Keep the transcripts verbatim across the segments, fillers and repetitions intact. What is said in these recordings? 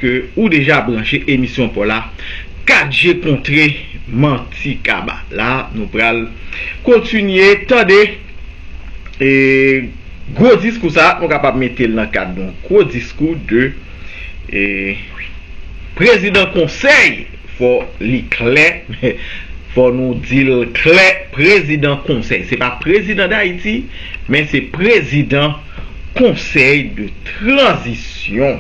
ke ou deja branche emisyon pa w la, kat je kontre manti kaba. La, nou pral kontinye tande, e, gwo diskou sa, nou kapab mete l nan kad yon gwo diskou de, e, prezidan konsèy, fò li klè, fò nou di l klè, prezidan konsèy. Se pa prezidan Dayiti, men se prezidan konsèy de tranzisyon.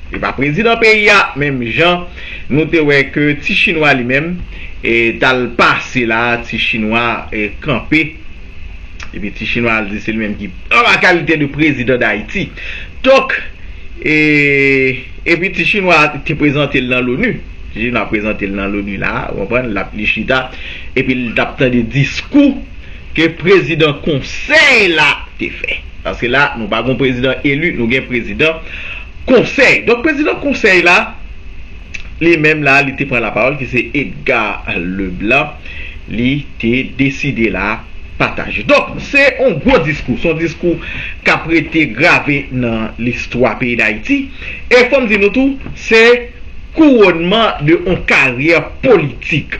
Li pa prezidan peyi a, menm jan nou te wè ke Ti Chinwa li menm, e, t al pase la, Ti Chinwa, e, kanpe. Epi Ti Chinwa al di se li menm ki an la kalite de prezidan Dayiti. Donk, e, epi Ti Chinwa te prezante l nan l'ONU. Ti Chinwa prezante l nan l'ONU la, ou konprann, l ap li chita, epi l t ap tande diskou ke prezidan konsèy la te fè. Paske la, nou pa gen prezidan eli, nou gen prezidan konsèy. Donk, prezidan konsèy la, li menm la, li te pran lapawòl, ki se Edgar Leblanc, li te deside la pataje. Donk, se yon gwo diskou, se yon diskou k ap rete grave nan listwa peyi Dayiti. E fò m di nou tou, se kouronnman de yon karyè politik.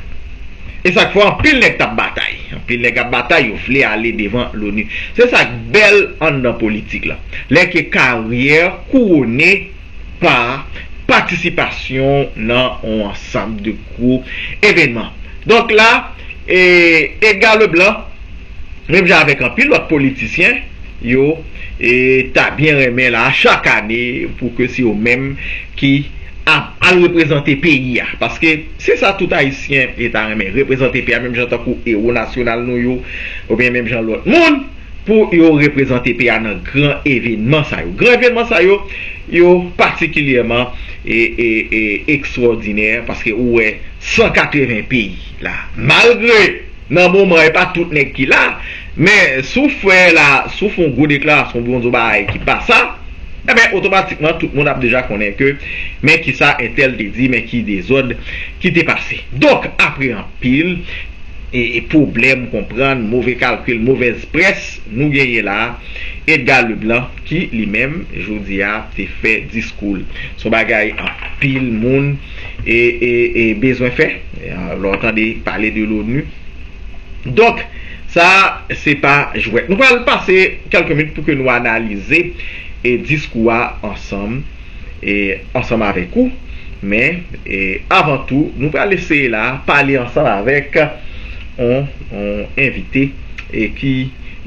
E sa k fè anpil nèg t ap batay. Anpil nèg ap batay, yo vle ale devan l'ONU. Se sa k bèl anndan politik la. Lè ke karyè kouwone pa patisipasyon nan yon ansanm de gwo evènman. Donk la, e, Edgar Leblanc, menm jan avèk anpil lòt politisyen, yo, e, ta byen renmen la, chak ane, pou ke se yo menm ki ap al reprezante peyi a. Paske se sa tout Ayisyen e ta renmen, reprezante peyi a, menm jan tankou ewo nasyonal nou yo, oubyen menm jan lòt moun, pou yo reprezante peyi a nan gran evènman sa yo. Gran evènman sa yo, yo patikilyèman e, e, e, ekstwòdinè, paske ou wè san katreven peyi la. Malgre nan moman, e pa tout nèg ki la, men si w fè la, si w fè yon gwo deklarasyon, oubyen w di yon bagay ki pa sa, enben, otomatikman, tout moun ap deja konnen ke, men kisa entèl te di, men ki dezòd ki te pase. Donk, apre anpil e, e pwoblèm, konprann, move kalkil, movèz près, nou genyen la Edgar Leblanc, ki li menm, jodi a, te fè diskou l. Se yon bagay anpil moun e, e, e bezwen fè. E, lè w tande pale de l'ONU. Donk, sa, se pa jwèt. Nou pral pase kèlke minit pou ke nou analize e diskou a ansanm, e ansanm avèk ou. Men, e avan tou, nou pral eseye la pale ansanm avèk yon, yon envite e ki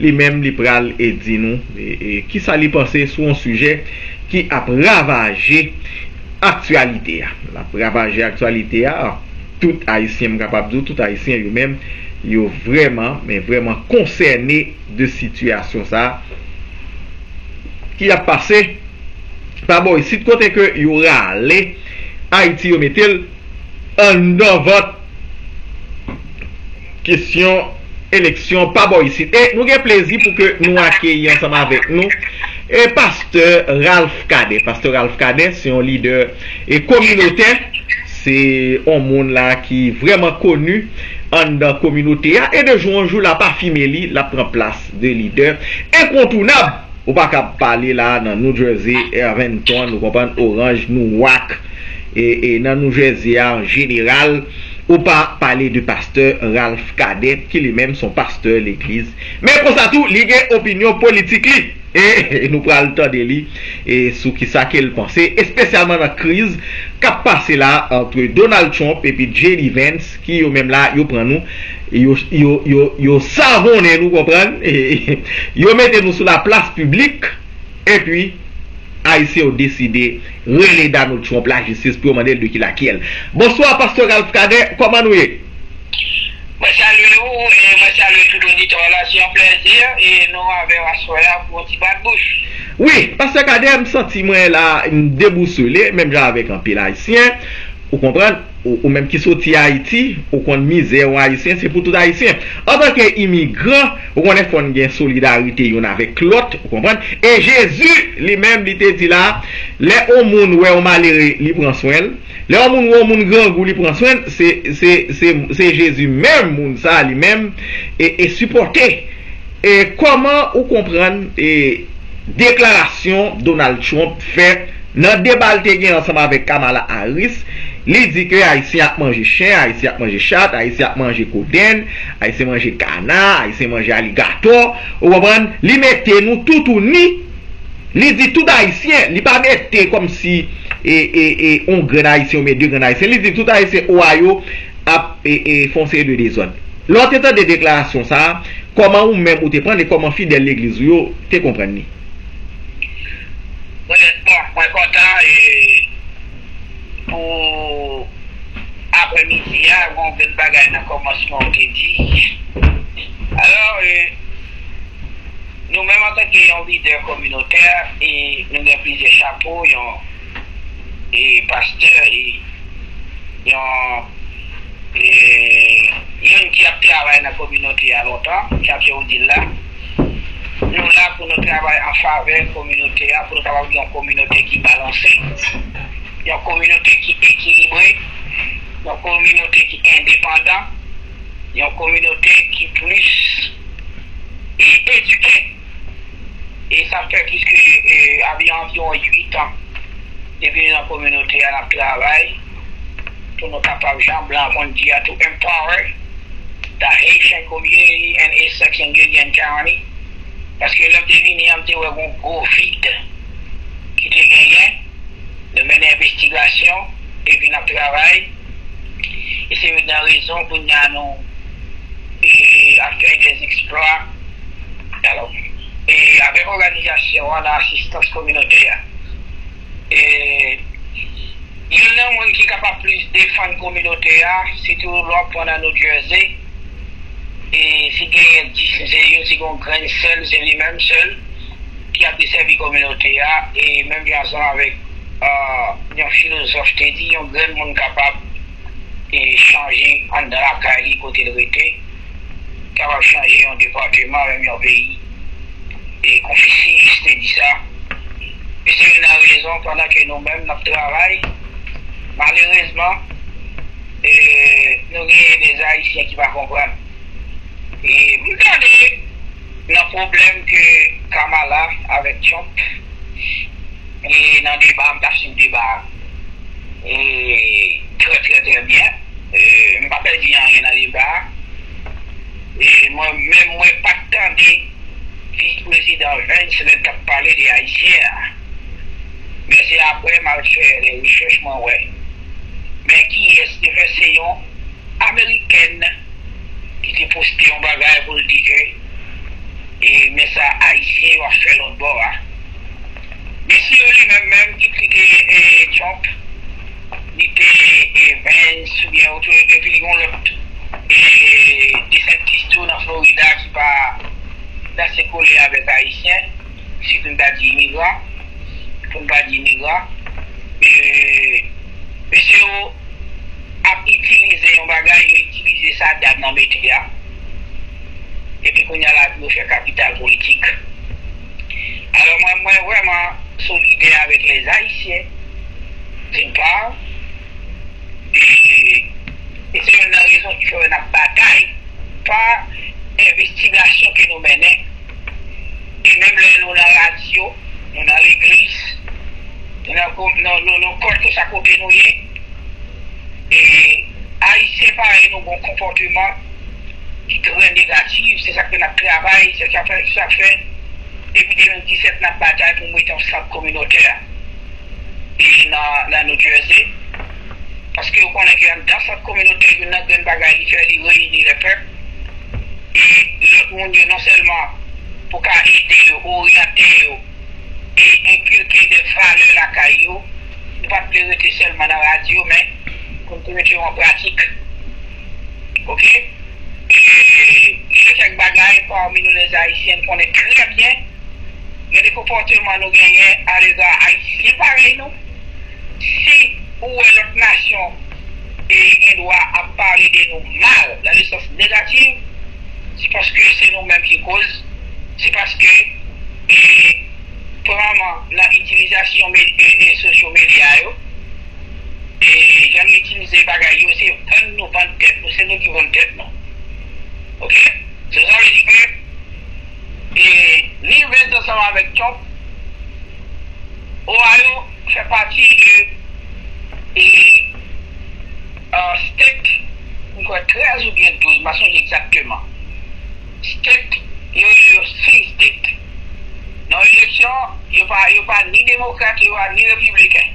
li menm li pral e di nou e, e kisa li panse sou yon sijè ki ap ravaje aktyalite a. L ap ravaje aktyalite a. Tout Ayisyen, m kapab di w, tout Ayisyen yo menm, yo vrèman, men vrèman konsène de sitiyasyon sa a ki ap pase pa bò isit, kote ke yo rale Ayiti, yo mete l anndan vant kesyon eleksyon pa bò isit. E nou gen plezi pou ke nou akeyi ansanm avèk nou e pastè Ralph Cadet. Pastè Ralph Cadet se yon lidè e kominotè. Se yon moun la ki vrèman koni anndan kominote a. E de jou an jou, l ap afime li, l ap pran plas de lidè enkontounab. Ou pa kab pale la nan New Jersey, Irvington, ou konprann, Orange, Newark, e, e nan New Jersey a an jeneral, ou pa pale de pastè Ralph Cadet, ki li menm se yon pastè legliz. Men konsa tou, li gen opinyon politik li. E, e nou pral tande li e sou kisa ke l panse, espesyalman nan kriz k ap pase la ant Donald Trump epi J D Vance, ki yo menm la, yo pran nou, yo, yo, yo, yo savonnen nou, konprann? Yo mete nou sou laplas piblik, epi Ayisyen yo deside rele Donald Trump lajistis pou yo mande l de ki lakyèl. Bonswa, pastè Ralph Cadet, kòman nou ye? Mwen salye ou e mwen salye tout oditè la. Se yon plèzi e nou avè w aswè a pou yon ti bat bouch. Wi, pastè Cadet, m santi mwen la, m debousole, menm jan avèk anpil Ayisyen. Ou konprann? Ou, ou menm ki soti Ayiti, ou konn mizè yon Ayisyen, se pou tout Ayisyen. Antanke imigran, ou konnen fò n gen solidarite youn avèk lòt, ou konprann? E Jezi, li menm, li te di la, lè yon moun wè yon malere, li pran swen l. Lè yon moun wè yon moun grangou, li pran swen l, se, se, se, se Jezi menm, moun sa a, li menm, e, e sipòte. E kòman ou konprann, e, deklarasyon Donald Trump fè Nan deba l te gen ansanm avèk Kamala Harris, li di ke Ayisyen ap manje chen, Ayisyen ap manje chat, Ayisyen ap manje kodenn, Ayisyen manje kana, Ayisyen manje aligatò. Ou konprann? Li mete nou toutouni. Li di tout Ayisyen, li pa mete kòmsi e, e, e, yon grenn Ayisyen oubyen de grenn Ayisyen. Li di tout Ayisyen Ohio ap e, e, fè yon seri de dezòd. Lè w te tande deklarasyon sa a, kòman ou menm ou te pran l e kòman fidèl legliz ou yo te konprann li? Mwen, bon, mwen kontan e pou aprèmidi a, gen yon grenn bagay nan kòmansman ou te di. Alò, e, nou menm antanke yon lidè kominotè, e nou gen plizyè chapo, yon e pastè, e yon e youn ki ap travay nan kominote a lontan, jan Pierre di l la. Nou la pou nou travay an favè kominote a, pou nou kapab gen yon kominote ki balanse, yon kominote ki ekilibre, yon kominote ki endepandan, yon kominote ki plis e edike. E sa fè plis ke e, anviwon uit an depi nou nan kominote a, n ap travay pou nou kapab, jan blan konn di a, to empower the Haitian community and its sex in Union County. Paske lè m te vini an, m te wè gon gwo vid ki te genyen. Nou mennen envestigasyon, epi n ap travay. E se youn nan rezon kounye a nou e, ap fè des eksplwa. Alò, e avèk òganizasyon an, nan asistans kominote a. E youn nan moun ki kapab plis defann kominote a, sitou lè w ap pran nan New Jersey, e si genyen dis, se youn, si gen yon grenn sèl, se li menm sèl ki ap desèvi kominote a, e menm jan ansanm avèk ah, yon filozòf te di, yon grenn moun kapab e, chanje anndan lakay li kote l rete, kapab chanje yon depatman, menm yon peyi. E Konfisyis te di sa. E se youn nan rezon, pandan ke nou menm n ap travay, malerezman, e, nou genyen de Ayisyen ki pa konprann. E m tande nan pwoblèm ke Kamala avèk Trump, e nan deba, m t ap swiv deba a e, trè, trè, trè byen. E, m pa pèdi anyen nan deba a. E mwen menm, mwen pa t tande Vis Prezidan Vance lè l t ap pale de Ayisyen an. Men se apre m al fè de rechèch, mwen wè. Men kiyès te fè? Se yon Amerikèn ki te poste yon bagay pou l di ke e men sa Ayisyen yo ap fè lòtbò a. Mesye yo li menm menm, kit li te e, Trump, li te e, Vance, oubyen oto, epi li gen yon lòt e, DeSantis tou nan Florida ki pa danse kole avèk Ayisyen, si pou n ta di imigran, pou n pa di imigran. E, mesye yo ap itilize yon bagay, yo itilize sa dam nan mete a. Epi kounye a la pou yo fè kapital politik. Alò mwen, mwen vrèman solidè avèk lèzayisyen, d'une part, e, e se youn nan rezon ki fè wè n ap batay pa envestigasyon ke nou mennen. E menm lè nou nan radyo, nou nan legliz, nou nan, nou, nou, nou kèlkeswa kote nou ye, e Ayisyen parèy nou gen yon konpòteman ki trè negatif, se sa k fè n ap travay, se sa k fè, sa k fè depi de mil disèt n ap batay pou mete yon sant kominotè e nan, nan New Jersey. Paske yo konnen ke anndan sant kominotè, youn nan grenn bagay li fè, li reyini lèpèp. E lòt moun yo non sèlman pou ka ede yo, oryante yo, e enkilke de valè lakay yo. Nou pa t vle rete sèlman nan radyo, men pou n te mete yo an pratik. Oke? E gen kèk bagay pami nou lèzayisyen n konnen trè byen, gen de konpòteman nou genyen alega Ayisyen parèy nou. Si ou wè lòt nasyon e gen dwa ap pale de nou mal, nan le sans negatif, se paske se nou menm ki koz, se paske e, premyèman, nan itilizasyon me, e, e, sosyo medya yo, e, jan nou itilize bagay yo, se vann nou vann tèt nou, se nou ki vann tèt nou. Oke? So, sa vle di ke e, ni Vance ansanm avèk Trump, Ohio fè demokrat yo a ni repibliken.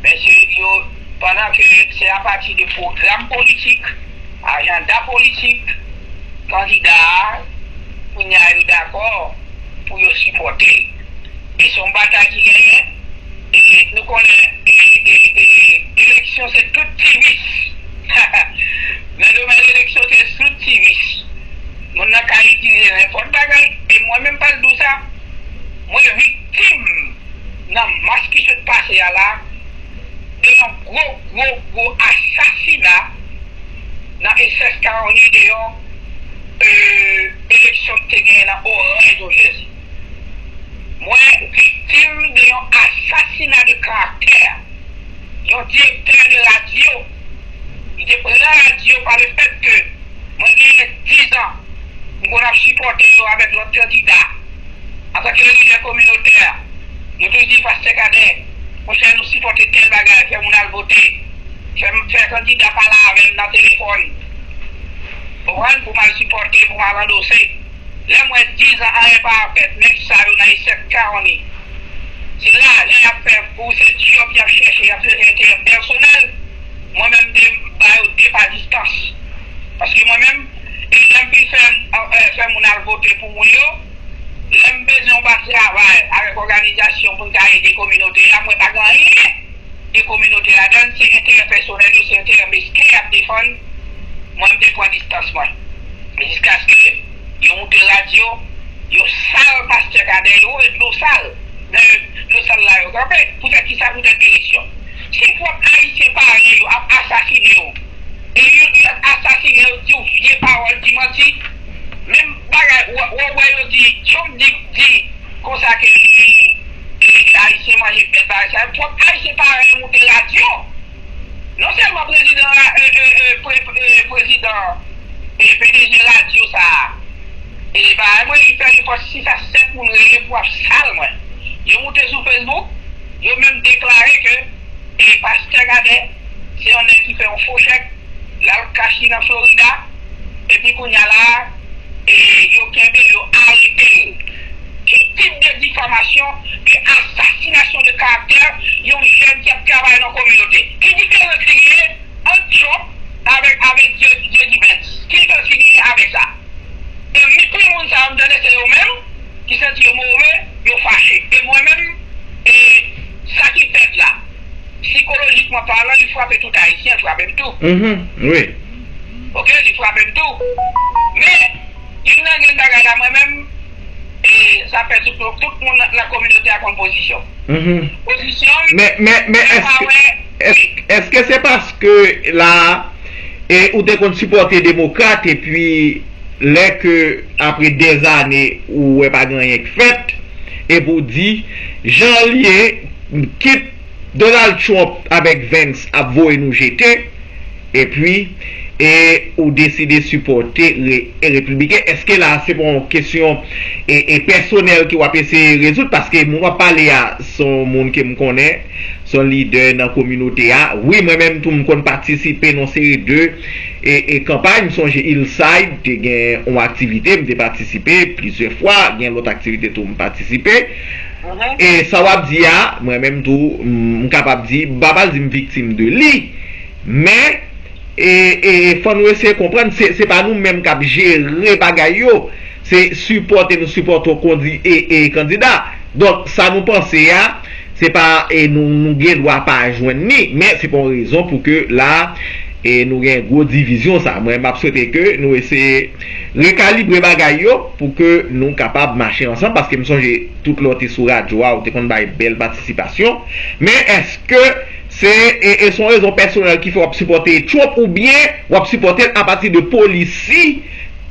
Men se yo, pandan ke se apati de pwogram politik, ajanda politik kandida a, kounye a yo dakò pou yo sipòte. E se yon batay ki genyen. E nou konnen e, e, e, eleksyon se tout ti vis. Nan domèn eleksyon se tout ti vis. Moun nan ka itilize nenpòt bagay. E mwen menm pral di w sa, mwen viktim nan mas ki sot pase a la, de yon gwo, gwo, gwo asasina nan S S Caroni de yon e, eleksyon ki te genyen nan Orange, New Jersey. Mwen viktim de yon asasina de karaktè. Yon direktè de radyo, li te pran radyo pa le fèt ke mwen genyen diz an, m konn ap sipòte yo avèk lòt kandida. Antanke lidè kominotè, yo toujou di, Pastè Kadè, monchè, nou sipòte tèl bagay, fè moun al vote, fè, fè kandida pale avè m nan telefòn. Konprann? Pou m al sipòte, pou m al andose. Lè m wè diz an anyen pa fèt, nèg sa yo nan Esèt Kawoni, se lajan y ap fè pou se djòb y ap chèche, y ap chèche enterè pèsonèl. Mwen menm, m te ba yo de pa distans. Paske mwen menm, e lè m fin fè, e, fè moun al vote pou moun yo, lè m bezwen yon pa travay avèk òganizasyon pou n ka ede kominote a, mwen pa gen anyen de kominote ladan l, se enterè pèsonèl yo, se enterè mesken y ap defann. Mwen, m te pran distans mwen. Men jiskaske yo moute radyo, yo sal Pastè Kadè, yo voye dlo sal. Dayè, dlo sal la yo kanpe. Poutèt kisa? Poutèt eleksyon. Si pwòp Ayisyen parèy yo ap asasine w, e yo, yo ap asasine w, di w vye pawòl, di manti, menm bagay, w, w, w wè yo di, Trump di, di konsa ke li, e, e, Ayisyen manje bèt bagay sa yo, pwòp Ayisyen parèy moute radyo. Non sèlman prezidan, e, e, e, pre, e, prezidan, e, P D G radyo sa a, e, parèy mwen, li fè li fòs sis a sèt moun rele pou ap sal mwen. Yo moute sou Facebook, yo menm deklare ke, e, Pastè Kadè, se yon nèg ki fè yon fo chèk, l al kache nan Florida, epi kounye a la a, e, yo kenbe l, yo arete l. Ki tip de difamasyon, de asasinasyon de karaktè yon jèn ki ap travay nan kominote? Ki diferans ki genyen ant Trump avèk, avèk J D Vance? Ki diferans ki genyen avèk sa? E mipri moun sa yo, m tande se yo menm ki santi yo move, yo fache. E mwen menm, e sa ki fèt la, sikolojikman palan, li frape tout Ayisyen, li frape m tou. Mhm, wi. Oke, li frape m tou. Men, youn nan grenn bagay la, mwen menm, e sa fè tout, tout moun nan, nan kominote a konn pozisyon m. Mhm. Pozisyon m, men, men, men, èske, èske, èske se paske la, e ou te konn sipòte demokrat, epi lè ke apre dèzane ou wè pa gen anyen k fèt, epi w di, jan l ye, kit Donald Trump avèk Vance ap voye nou jete, epi, e ou deside sipòte re, e repibliken. Èske la se pa yon kesyon e, e pèsonèl ke w ap eseye rezoud? Paske moun w ap pale a, se yon moun ke m konnen, se yon lidè nan kominote a. Wi, mwen menm tou, m konn patisipe nan yon seri de e, e kanpay. M sonje Hillside te gen yon aktivite, m te patisipe plizyè fwa, gen lòt aktivite tou m patisipe. Mhm. E sa w ap di a, mwen menm tou, m, m kapab di, m pa pral di m viktim de li, men, e, e, fò nou eseye konprann, se, se pa nou menm k ap jere bagay yo, se sipòte nou sipòte kondi, e, e kandida. Donk, sa nou panse a, se pa, e nou, nou gen dwa pa jwenn ni, men se pa yon rezon pou ke la, e nou gen gwo divizyon sa. Mwen, m ap swete ke nou eseye rekalibre bagay yo pou ke nou kapab mache ansanm, paske m sonje tout lè w te sou radyo a, ou te konn bay bèl patisipasyon. Men èske se, e, e se yon rezon pèsonèl ki fè w ap sipòte Trump, oubyen w ap sipòte l apati de polisi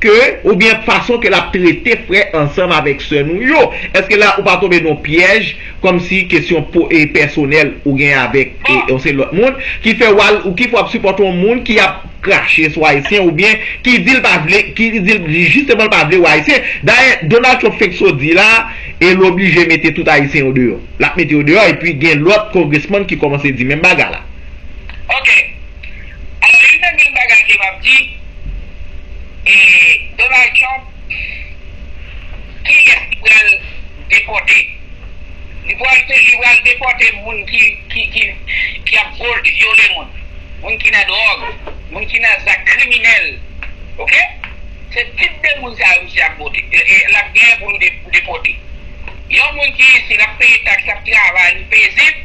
ke, oubyen fason ke l ap trete frè ansanm avèk sè nou yo? Èske la ou pa tonbe nan yon pyèj kòmsi kesyon po, e pèsonèl ou gen avèk, e, yon seri lòt moun ki fè w al, ou ki fè w ap sipòte yon moun ki ap krache sou Ayisyen oubyen ki di l pa vle, ki di l jisteman l pa vle wè Ayisyen? Dayè, Donald Trump fenk sot di la, e l oblije mete tout Ayisyen yo deyò. L ap mete yo deyò, epi gen lòt kongresmann ki kòmanse di menm bagay la. Oke. Alò, youn nan grenn bagay ke m ap di, e, Donald Trump, kiyès ki pral depòte? Li pral te, li depòte moun ki, ki, ki, ki ap vyole moun, moun ki nan dwòg, moun ki nan zak kriminèl. Oke? Se tip de moun sa yo misye ap vote, e, e, l ap genyen pou l de-, depòte. Yon moun ki isit, l ap peye taks, l ap travay, li pezib,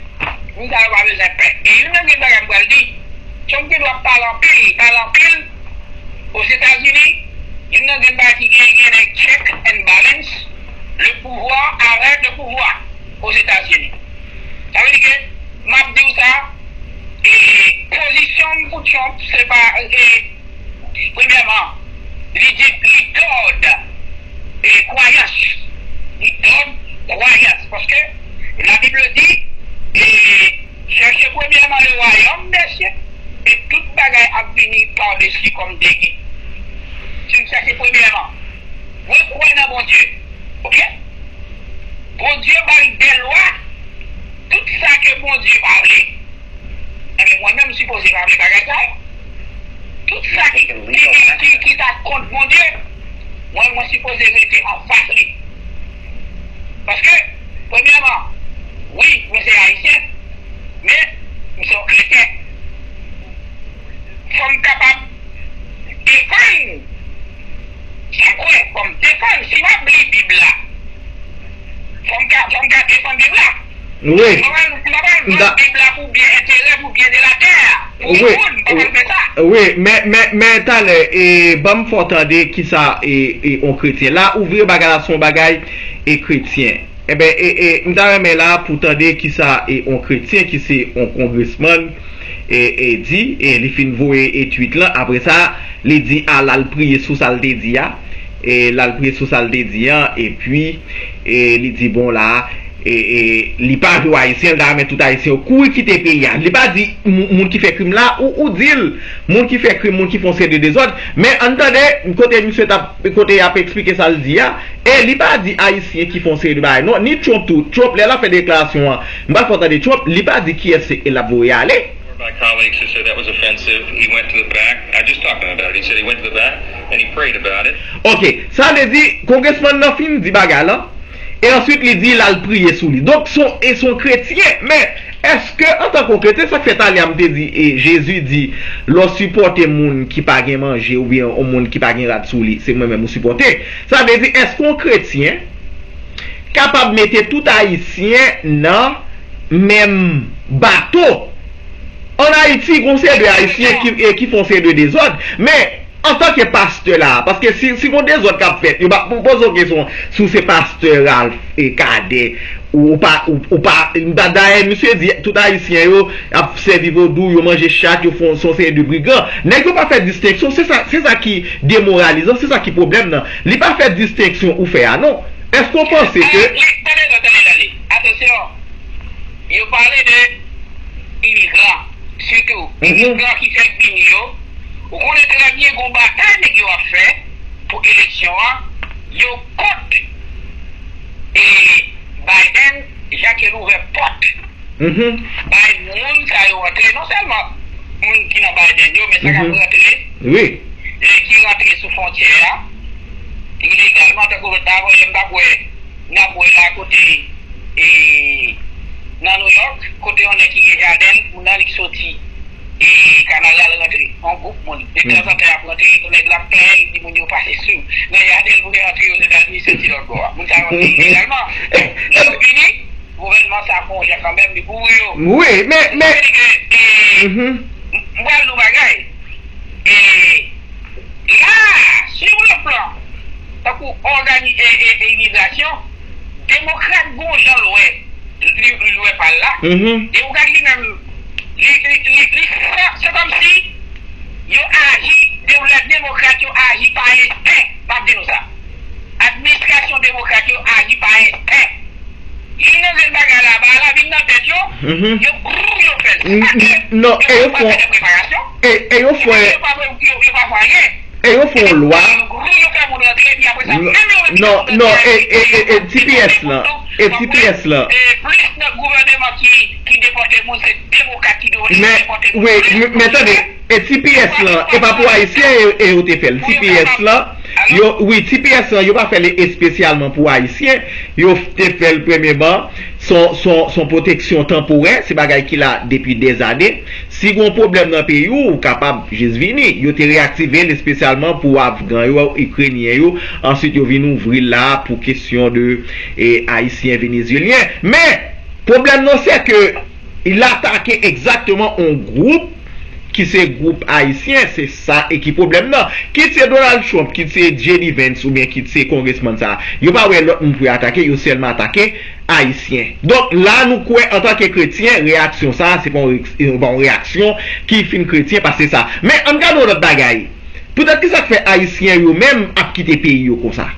moun sa yo pa bezwen pè. E youn nan grenn bagay m pral di, Trump gen dwa pale anpil, pale anpil, Ozetazini, youn nan grenn bagay ki gen, gen nan check and balance, le pouvoir avec le pouvoir Ozetazini. Sa vle di ke, m ap di w sa, e, pozisyon m pou Trump, se pa, e, premyèman, li di, li dòd, e, kwayans. Li dòd kwayans. Paske Labib di, e, cherchez premièrement le royaume des cieux, et toute bagay ap vini pa desi kòm degi. Si n chèche premyèman, mwen kwè nan Bondye. Oke? Bondye bay de lwa, tout sa ke Bondye pa vle. Ebyen, mwen menm, m sipoze pa vle bagay sa yo. Tout sa ki, ki, ki, ki, ki ta kont Bondye, mwen, mwen sipoze rete anfas li. Paske, premyèman, wi, mwen se Ayisyen, men m se yon kretyen. Fò m kapab defann sa m kwè, fò m defann, si m ap li Bib la, fò m ka, fò m ka defann Bib la. Wi. M pa pral, m pa pral vann Bib la pou byen enterè, pou byen de latè, pou yon moun, m pa pral fè sa. Wi, men, men, men talè, e, ban m fè w tande kisa, e, e, yon kretyen. La, ou vire bagay la, se yon bagay, e, kretyen. Enben, e, e, m ta renmen la pou tande kisa, e, yon kretyen ki se yon kongresmann, e, e, di, e, li fin voye, e, tweet lan. Apre sa, li di, a, l al priye sou sa l te di a. E, l al priye sou sa l te di an. Epi, e, li di, bon, la, e, e, li pa vle w Ayisyen, l ta renmen tout Ayisyen yo kouri kite peyi a. Li pa di moun, moun ki fè krim la, ou, ou di l, moun ki fè krim, moun ki fè yon seri de dezòd. Men, ann tande, kote misye t ap, kote y ap eksplike sa l di a. E li pa di Ayisyen ki fè yon seri de bagay, non, ni Trump tou. Trump, lè l ap fè deklarasyon an, m pral fè w tande Trump, li pa di kiyès se l ap voye ale. By colleagues who said that was offensive. He went to the back. I just talked to him about it. He said he went to the back and he prayed about it. Ok, sa vle di, kongresmann nan fin di bagay lan, e answit li di l al priye sou li. Donk, se yon, e se yon kretyen, men èske, antanke yon kretyen, sa k fè talè a m te di, e Jezi di, lè w sipòte moun ki pa gen manje oubyen yon moun ki pa gen rad sou li, se mwen menm ou sipòte. Sa vle di, èske yon kretyen kapab mete tout Ayisyen nan menm bato? Ann Ayiti, gon seri de Ayisyen ki, e, ki fè yon seri de dezòd, men antanke pastè la, paske si, si gon dezòd k ap fèt, yo pa pou poze w kesyon si w se pastè Ralph, e, Cadet, ou, ou pa, ou, ou pa, dayè, misye di tout Ayisyen yo ap sèvi vodou, yo manje chat, yo fè yon, se yon seri de brigan. Nèg yo pa fè distenksyon, se sa, se sa ki demoralizan, se sa ki pwoblèm nan. Li pa fè distenksyon ou fè a, non. Èske w panse ke... Tande, tande, tande, tande. Atansyon. Yo pale de imigran, sitou imigran ki fèk vini yo. Ou konnen trè byen gon batay nèg yo ap fè pou eleksyon an. Yo kont, e, Biden, jan ke l ouvè pòt bay moun sa yo antre, non sèlman moun ki nan Biden yo, men sa k ap rantre, e ki rantre sou fwontyè a ilegalman, tankou lòt la, avan yè m t ap wè, n ap wè la kote, e, nan New York, kote yon nèg ki gen jaden l, moun nan li k soti, e, Kanada, l rantre, yon gwoup moun. De tanzantan, y ap rantre, nèg la ap plenyen, li di moun yo pase sou nan jaden l pou yo antre Ozetazini, soti lòt bò a. Moun sa yo antre ilegalman. Lè yo vini, gouvènman sa fè yon jan kanmenm, li kouvri yo. Wi, men, men... Sa vle di ke, e, m, m pral di w bagay. E, la, sou le plan, tankou ògani-, e, e, e imigrasyon, demokrat gon jan l wè, li, li wè pa l la. Demokrat li menm, li, li, li, li, se, se kòmsi yo aji, de, lè demokrat yo aji pa ensten, m ap di nou sa. Administrasyon demokrat yo aji pa ensten. Youn nan grenn bagay la, bagay la vin nan tèt yo, yo grou yo fè l. Se pa ke yo pa fè de preparasyon, e, e yo fè, yo pa, yo, yo pa fè anyen. E yo fè yon lwa. Yo grou yo fè moun rantre, epi apre sa, menm yo menm yo rantre, non, e, e, e, e T P S lan, e T P S lan. E plis nan gouvèneman ki, ki depòte moun, se demokrat ki depòte moun. Men, wi, men tande, e T P S lan, e pa pou Ayisyen e, e yo te fè l. T P S lan, Yo, wi, T P S lan, yo pa fè l espesyalman pou Ayisyen. Yo te fè l premyeman, son, son, son pwoteksyon tanporè, se bagay ki la depi dèzane. Si gen yon pwoblèm nan peyi w, ou kapab jis vini. Yo te reyaktive l espesyalman pou Afgan yo, Ikrenyen yo. Answit, yo vin ouvri l la pou kesyon de e, Ayisyen, Venezyelyen. Men, pwoblèm nan, se ke l atake egzakteman yon gwoup ki se gwoup ayisyen, se sa e ki pwoblèm nan. Kit se Donald Trump, kit se J D Vance oubyen kit se kongresmann sa a, yo pa wè lòt moun pou yo atake, yo sèlman atake ayisyen. Donk, la nou kwè antanke kretyen, reyaksyon sa a, se pa yon re-, pa yon reyaksyon ki fin kretyen pase sa. Men, ann gade yon lòt bagay. Poutèt ki sa k fè ayisyen yo menm ap kite peyi yo konsa?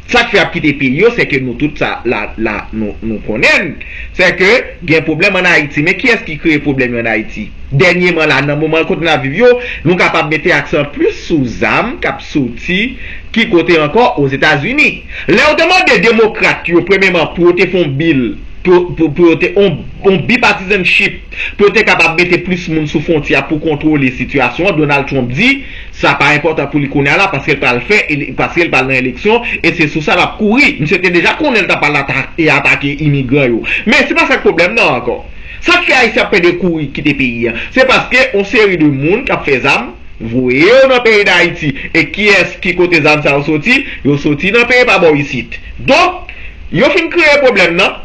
Sa k fè ap kite peyi yo, se ke nou tout sa la, la nou, nou konnen, se ke gen pwoblèm ann Ayiti. Men kiyès ki kreye pwoblèm yo ann Ayiti? Dènyèman la, nan moman kote n ap viv yo, nou kapab mete aksan plis sou zam k ap soti ki kote ankò? Ozetazini. Lè yo te mande demokrat yo, premyeman, pou yo te fè yon bil, pou, pou, pou yo te, yon, yon bipartisanship, pou yo te kapab mete plis moun sou fwontyè pou kontwole sitiyasyon an, Donald Trump di, sa pa enpòtan pou li kounye a la, paske l pral fè, ele-, paske l pral nan eleksyon, e se sou sa l ap kouri. Misye te deja konnen l ta pral ata-, e atake imigran yo. Men se pa sa k pwoblèm nan ankò. Sa k fè Ayisyen ap pede kouri kite peyi a? Se paske yon seri de moun k ap fè zam, voye yo nan peyi Dayiti. E kiyès ki kote zam sa yo soti? Yo soti nan peyi pa bò isit. Donk, yo fin kreye pwoblèm nan.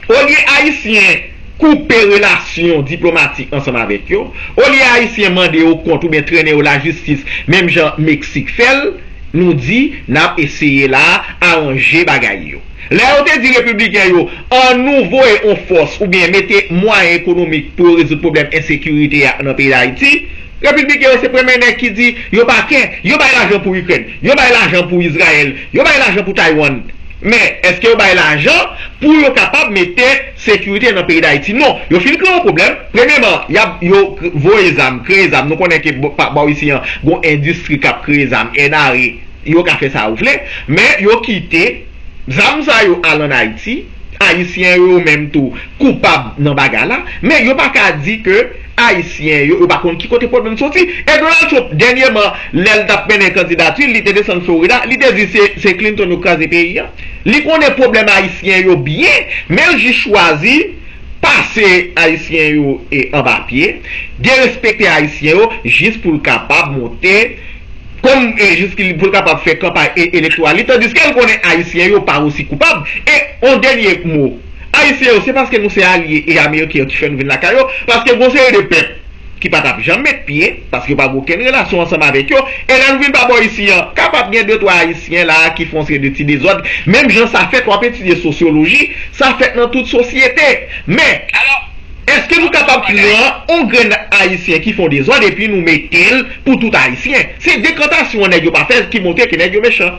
Olye Ayisyen koupe relasyon diplomatik ansanm avèk yo, olye Ayisyen mande yo kont oubyen trennen yo lajistis, menm jan Meksik fè l, nou di n ap eseye la aranje bagay yo. Lè yo te di repibliken yo, ann nou voye yon fòs oubyen mete mwayen ekonomik pou yo rezoud pwoblèm ensekirite a nan peyi Dayiti, repibliken yo se premye nèg ki di yo pa kè, yo bay lajan pou Ikrèn, yo bay lajan pou Izrayèl, yo bay lajan pou Taiwan. Men, èske yo bay lajan pou yo kapab mete sekirite nan peyi Dayiti? Non. Yo fin kreye yon pwoblèm. Premyeman, y ap, yo k-, voye zam, kreye zam. Nou konnen ke bò, pa, bò isi an, gon endistri k ap kreye zam, N R A. Yo ka fè sa yo vle, men yo kite zam sa yo al ann Ayiti. Ayisyen yo menm tou koupab nan bagay la, men yo pa ka di ke Ayisyen yo, yo pa konn ki kote pwoblèm soti. E Donald Trump, dènyèman, lè l t ap mennen kandidati l, li te desann Florida, li te di se, se Clinton yo kraze peyi a. Li konnen pwoblèm Ayisyen yo byen, men l jis chwazi pase Ayisyen yo, e, anba pye, derespekte Ayisyen yo, jis pou l kapab monte kòm, e, jis ki, pou l kapab fè kanpay, e, elektoral li, tandiske l konnen Ayisyen yo pa osi koupab. E, yon dènye mo, Ayisyen yo, se paske nou se alye e Ameriken yo ki fè nou vin lakay yo, paske gon seri de pèp ki pa t ap janm met pye, paske yo pa gen okenn relasyon ansanm avèk yo, e lè nou vin pa bò isi an, kapab gen de twa Ayisyen la a ki fè yon seri de ti dezòd, menm jan sa fèt, w ap etidye sosyoloji, sa fèt nan tout sosyete. Men, èske nou kapab pran yon grenn Ayisyen ki fè yon dezòd epi nou mete l pou tout Ayisyen? Se dekantasyon an nèg yo pa fè ki montre ke nèg yo mechan.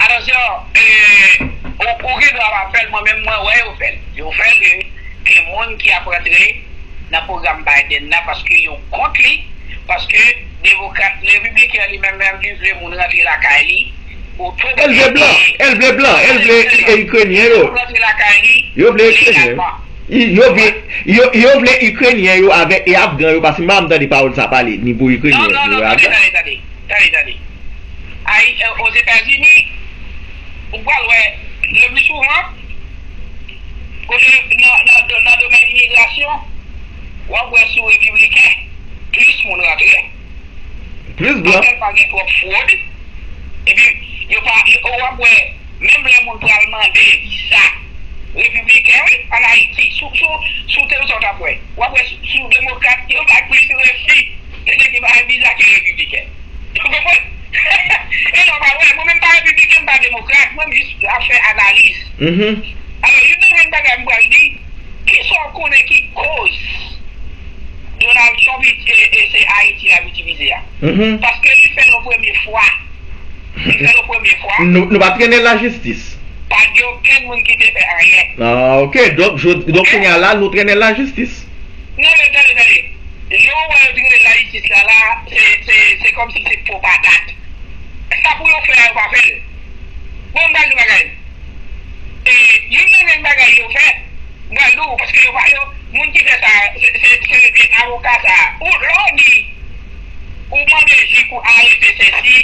Atansyon, e, ou, ou gen dwa pa fè l, mwen menm mwen wè yo fè l. Yo fè l, e, gen moun ki ap rantre nan pwogram Biden nan paske yo kont li, paske demokrat, repibliken li menm, menm li vle moun rantre lakay li. Oto. L vle blan, l vle blan, l vle i-, e, Ikrenyen yo. Rantre lakay li. Yo vle Ikrenyen yo. Legalman. I-, yo vle, yo, yo vle Ikrenyen yo avèk, e, Afgan yo, paske m pa janm tande pawòl sa pale, ni pou Ikrenyen yo, ni pou Afgan. Non, non, non, tande, tande, tande. Tande, tande. Ay, e, Ozetazini, ou pral wè, le pli souvan, kote nan, nan, nan domèn imigrasyon, w ap wè sou repibliken, plis moun rantre. Plis blan. Tèlman gen twòp fwòd. Epi, yo pa, yo, w ap wè, menm lè moun pral mande viza, repibliken, wi, ann Ayiti, sou, sou, sou televizyon, w ap wè. W ap wè sou, sou demokrat, yo bay plis refi de nèg ki bay viza ke repibliken. Ou konprann? E nòmal, wè, mwen menm pa repibliken, m pa demokrat, mwen m jis ap fè analiz. Alò, youn nan grenn bagay m pral di, kisa w konnen ki koz Donald Trump, e, e se Ayiti l ap itilize a? Paske li fè l yon premye fwa. Li fè l yon premye fwa. Nou, nou pa trennen lajistis. Pa gen okenn moun ki te fè anyen. Ah, ok. Donk, jodi, donk, kounye a la, nou trennen lajistis. Non, men tande, tande. Jan w wè yo trennen lajistis la, la, se, se, se kòmsi se po patat. Sa pou yo fè a, yo pa fè l. Bon, m ba nou bagay. E, youn nan grenn bagay yo fè, m pral di w, paske yo pa, yo, moun ki fè sa, se, se, se, se avoka sa. Ou, lè w di, ou mande jij pou arete sesi,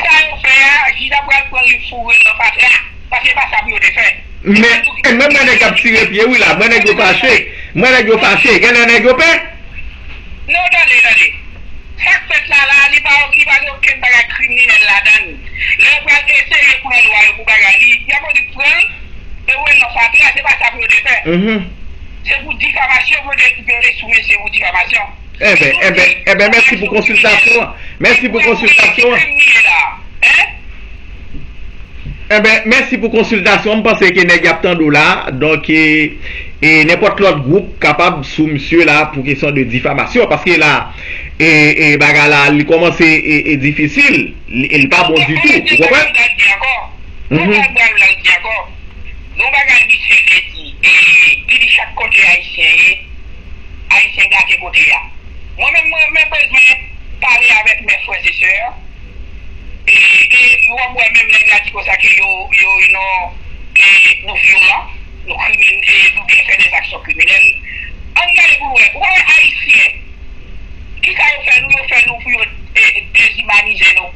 sa yo fè a, Jida pral pran li foure l nan fatra. Paske se pa sa pou yo te fè. Men, men, men nèg ap tire pye wi la. Mwen nèg yo fache. Mwen nèg yo fache. Genlè nèg yo pè. Non, tande, tande. Sa k fèt la, la, li pa, li pa gen okenn bagay kriminèl ladan l. Lè yo pral eseye pran lwa yo pou bagay, li, y ap annik pran l, e voye l nan fatra, se pa sa pou yo te fè. Se pou difamasyon pou yo te, pou yo te sou mesye pou difamasyon. Enben, enben, enben, mèsi pou konsiltasyon an. Mèsi pou konsiltasyon an. Enben, mèsi pou konsiltasyon an. M panse ke nèg y ap tande w la. Donk, e, e nenpòt lòt gwoup kapab sou misye la pou kesyon de difamasyon. Paske la, e, e bagay la, li kòmanse, e, e difisil. Li, li pa bon ditou. Ou konprann? Gon bagay mwen al di ankò. Gon bagay mwen al di ankò. Gon bagay misye te di, e, li di chak kote Ayisyen ye, Ayisyen gate kote a. Mwen menm, mwen, mwen bezwen pale avèk mè frè e sè. E, e, w ap wè menm nèg la di konsa ke yo, yo, yo, e, nou vyolan, nou krimin-, e, nou te fè dèzaksyon kriminèl. Ann gade pou nou wè. Ou pa wè Ayisyen, kisa yo fè nou? Yo fè nou pou yo, e, dezimanize nou.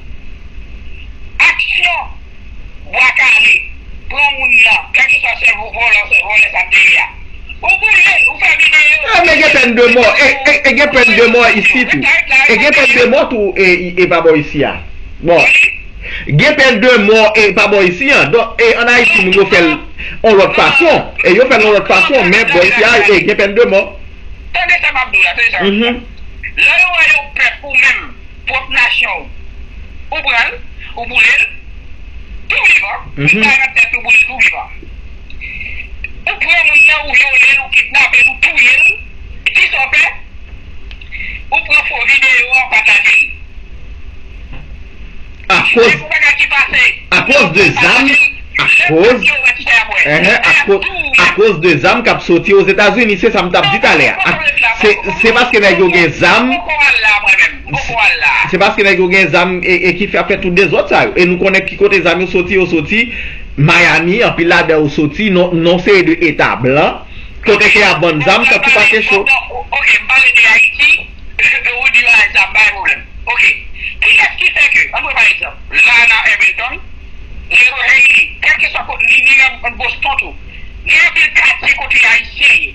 Aksyon. Bwa kale, pran moun nan, kèlkeswa se vòlè, se vòlè sa te ye a. Ou boule l, ou fè videyo. E, men gen pèn de mò, e, e, e gen pèn de mò isi tou. E gen pèn de mò tou, e, e pa bò isi a. Bon. Gen pèn de mò, e pa bò isi a. Donk, e, ann Ayiti, moun yo fè l yon lòt fason. E yo fè l yon lòt fason, men bò isi a, e gen pèn de mò. Tande sa m ap di w la, tande sa m ap di w la. Lè yo wè yon pèp ou menm, pwòp nasyon w, ou pran l, ou boule l, tou vivan, ou bay nan tèt ou boule l tou vivan. Ou pran moun nan, ou vyole l, ou kidnape l, ou touye l, kisa w fè? Ou pran fo videyo a, ou pataje l. Akoz, akoz de zam, akoz, enhen, akoz, akoz de zam k ap soti Ozetazini, se sa m t ap di talè a. Se, se paske nèg yo gen zam, se paske nèg yo gen zam e, e ki fè, fè tout dezòd sa yo. E nou konnen ki kote zam yo soti, yo soti Miami, anpil ladan yo soti nan, nan seri de eta blan, kote ke y ap vann zam, sa tou pase cho. Ok, m pale de Ayiti, ou di bagay sa, m pa gen pwoblèm. Ok. Kiyès ki fè ke, ann pran pa egzanp, la nan Hamilton, Little Haiti, kèlkeswa kote, li, li nan Boston tou. Gen anpil katye kote Ayisyen ye.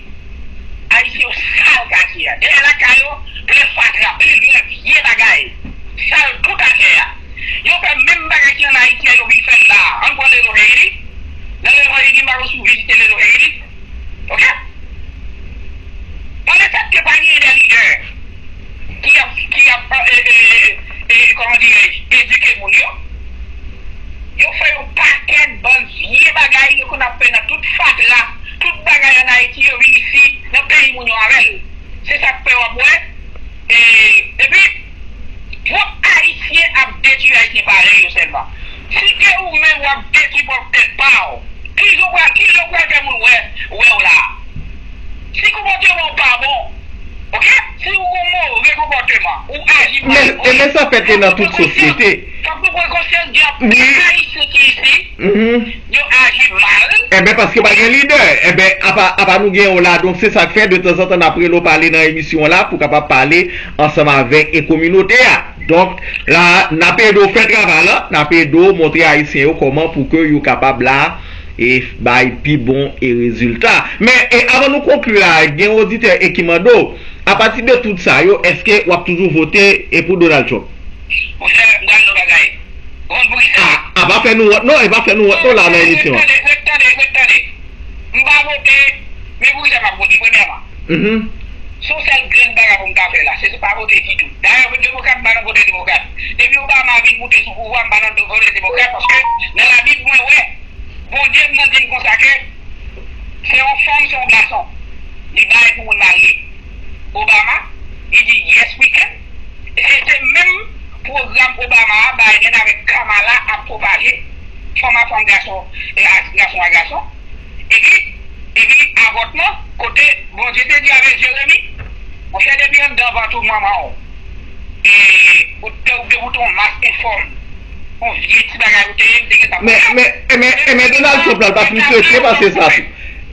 Ayisyen yo sal katye a. Dèyè lakay yo, plen fatra, plen vye bagay. Sal tout atè a. Yo fè menm bagay ki ann Ayiti a, yo vin fè l la. Ann pran Little Haiti. Nan Little Haiti, m pa konn si w vizite Little Haiti. Ok? Pandan sèt ke pa gen de lidè ki ap, ki ap, e, e, e, e, kòman dirèj, edike moun yo, yo fè yon pakèt bann vye bagay yo konn ap fè nan tout fatra, tout bagay ann Ayiti, yo vin isi, nan peyi moun yo avè l. Se sa k fè w ap wè, e, epi, pwòp Ayisyen ap detwi Ayisyen parèy yo sèlman. Si ke ou menm w ap detwi pwòp tèt pa w, ki jan w pral, ki jan w pral fè moun wè, wè w la? Si konpòteman w pa bon, ok? Si ou gon move konpòteman, ou aji mal, men, e men sa fèt nan tout sosyete. Fòk nou pran konsyans gen anpil Ayisyen ki isi, yo aji mal. Enben, paske pa gen lidè. Enben, apa, apa nou gen w la, donk se sa k fè, detanzantan, n ap rele w pale nan emisyon an la, pou w kapab pale ansanm avèk, e, kominote a. Donk, la, n ap ede w fè travay la, n ap ede w montre Ayisyen yo kòman pou ke yo kapab la, e bay pi bon e rezilta. Men e, avan nou konkli la, gen oditè e ki mande w, apati de tout sa yo, èske w ap toujou vote e pou Donald Trump? Monchè, m pral di w bagay. Ou konn poukisa? A, a, pa fè nou wont non, e pa fè nou wont non la nan emisyon an. Ret tande, ret tande, ret tande. M pa vote, men poukisa m ap vote, premyèman? Mhm. Se yon sèl grenn bagay pou m ta fè la, se pa vote ditou. Dayè, demokrat, m pa nan vote demokrat. Depi Obama vin moute sou pouvwa, m pa nan vote demokrat, paske nan Labib, mwen wè, Bondye m nan di m konsa ke se yon fanm, se yon gason. Li bay pou moun marye. Obama, li di, "Yes, we can." E se menm pwogram Obama a, Biden avèk Kamala ap pwopaje, fanm a fanm, gason, e a, gason a gason. Epi, epi avòtman, kote Bondye te di avèk Jeremi, monchè, depi anndan vant ou manman w, e ou te, ou te, ou te yon mas enfòm, yon vye ti bagay ou te ye, ou te gentan Men, men, men, men Donald Trump la, l pa fin kretyen pase sa tou.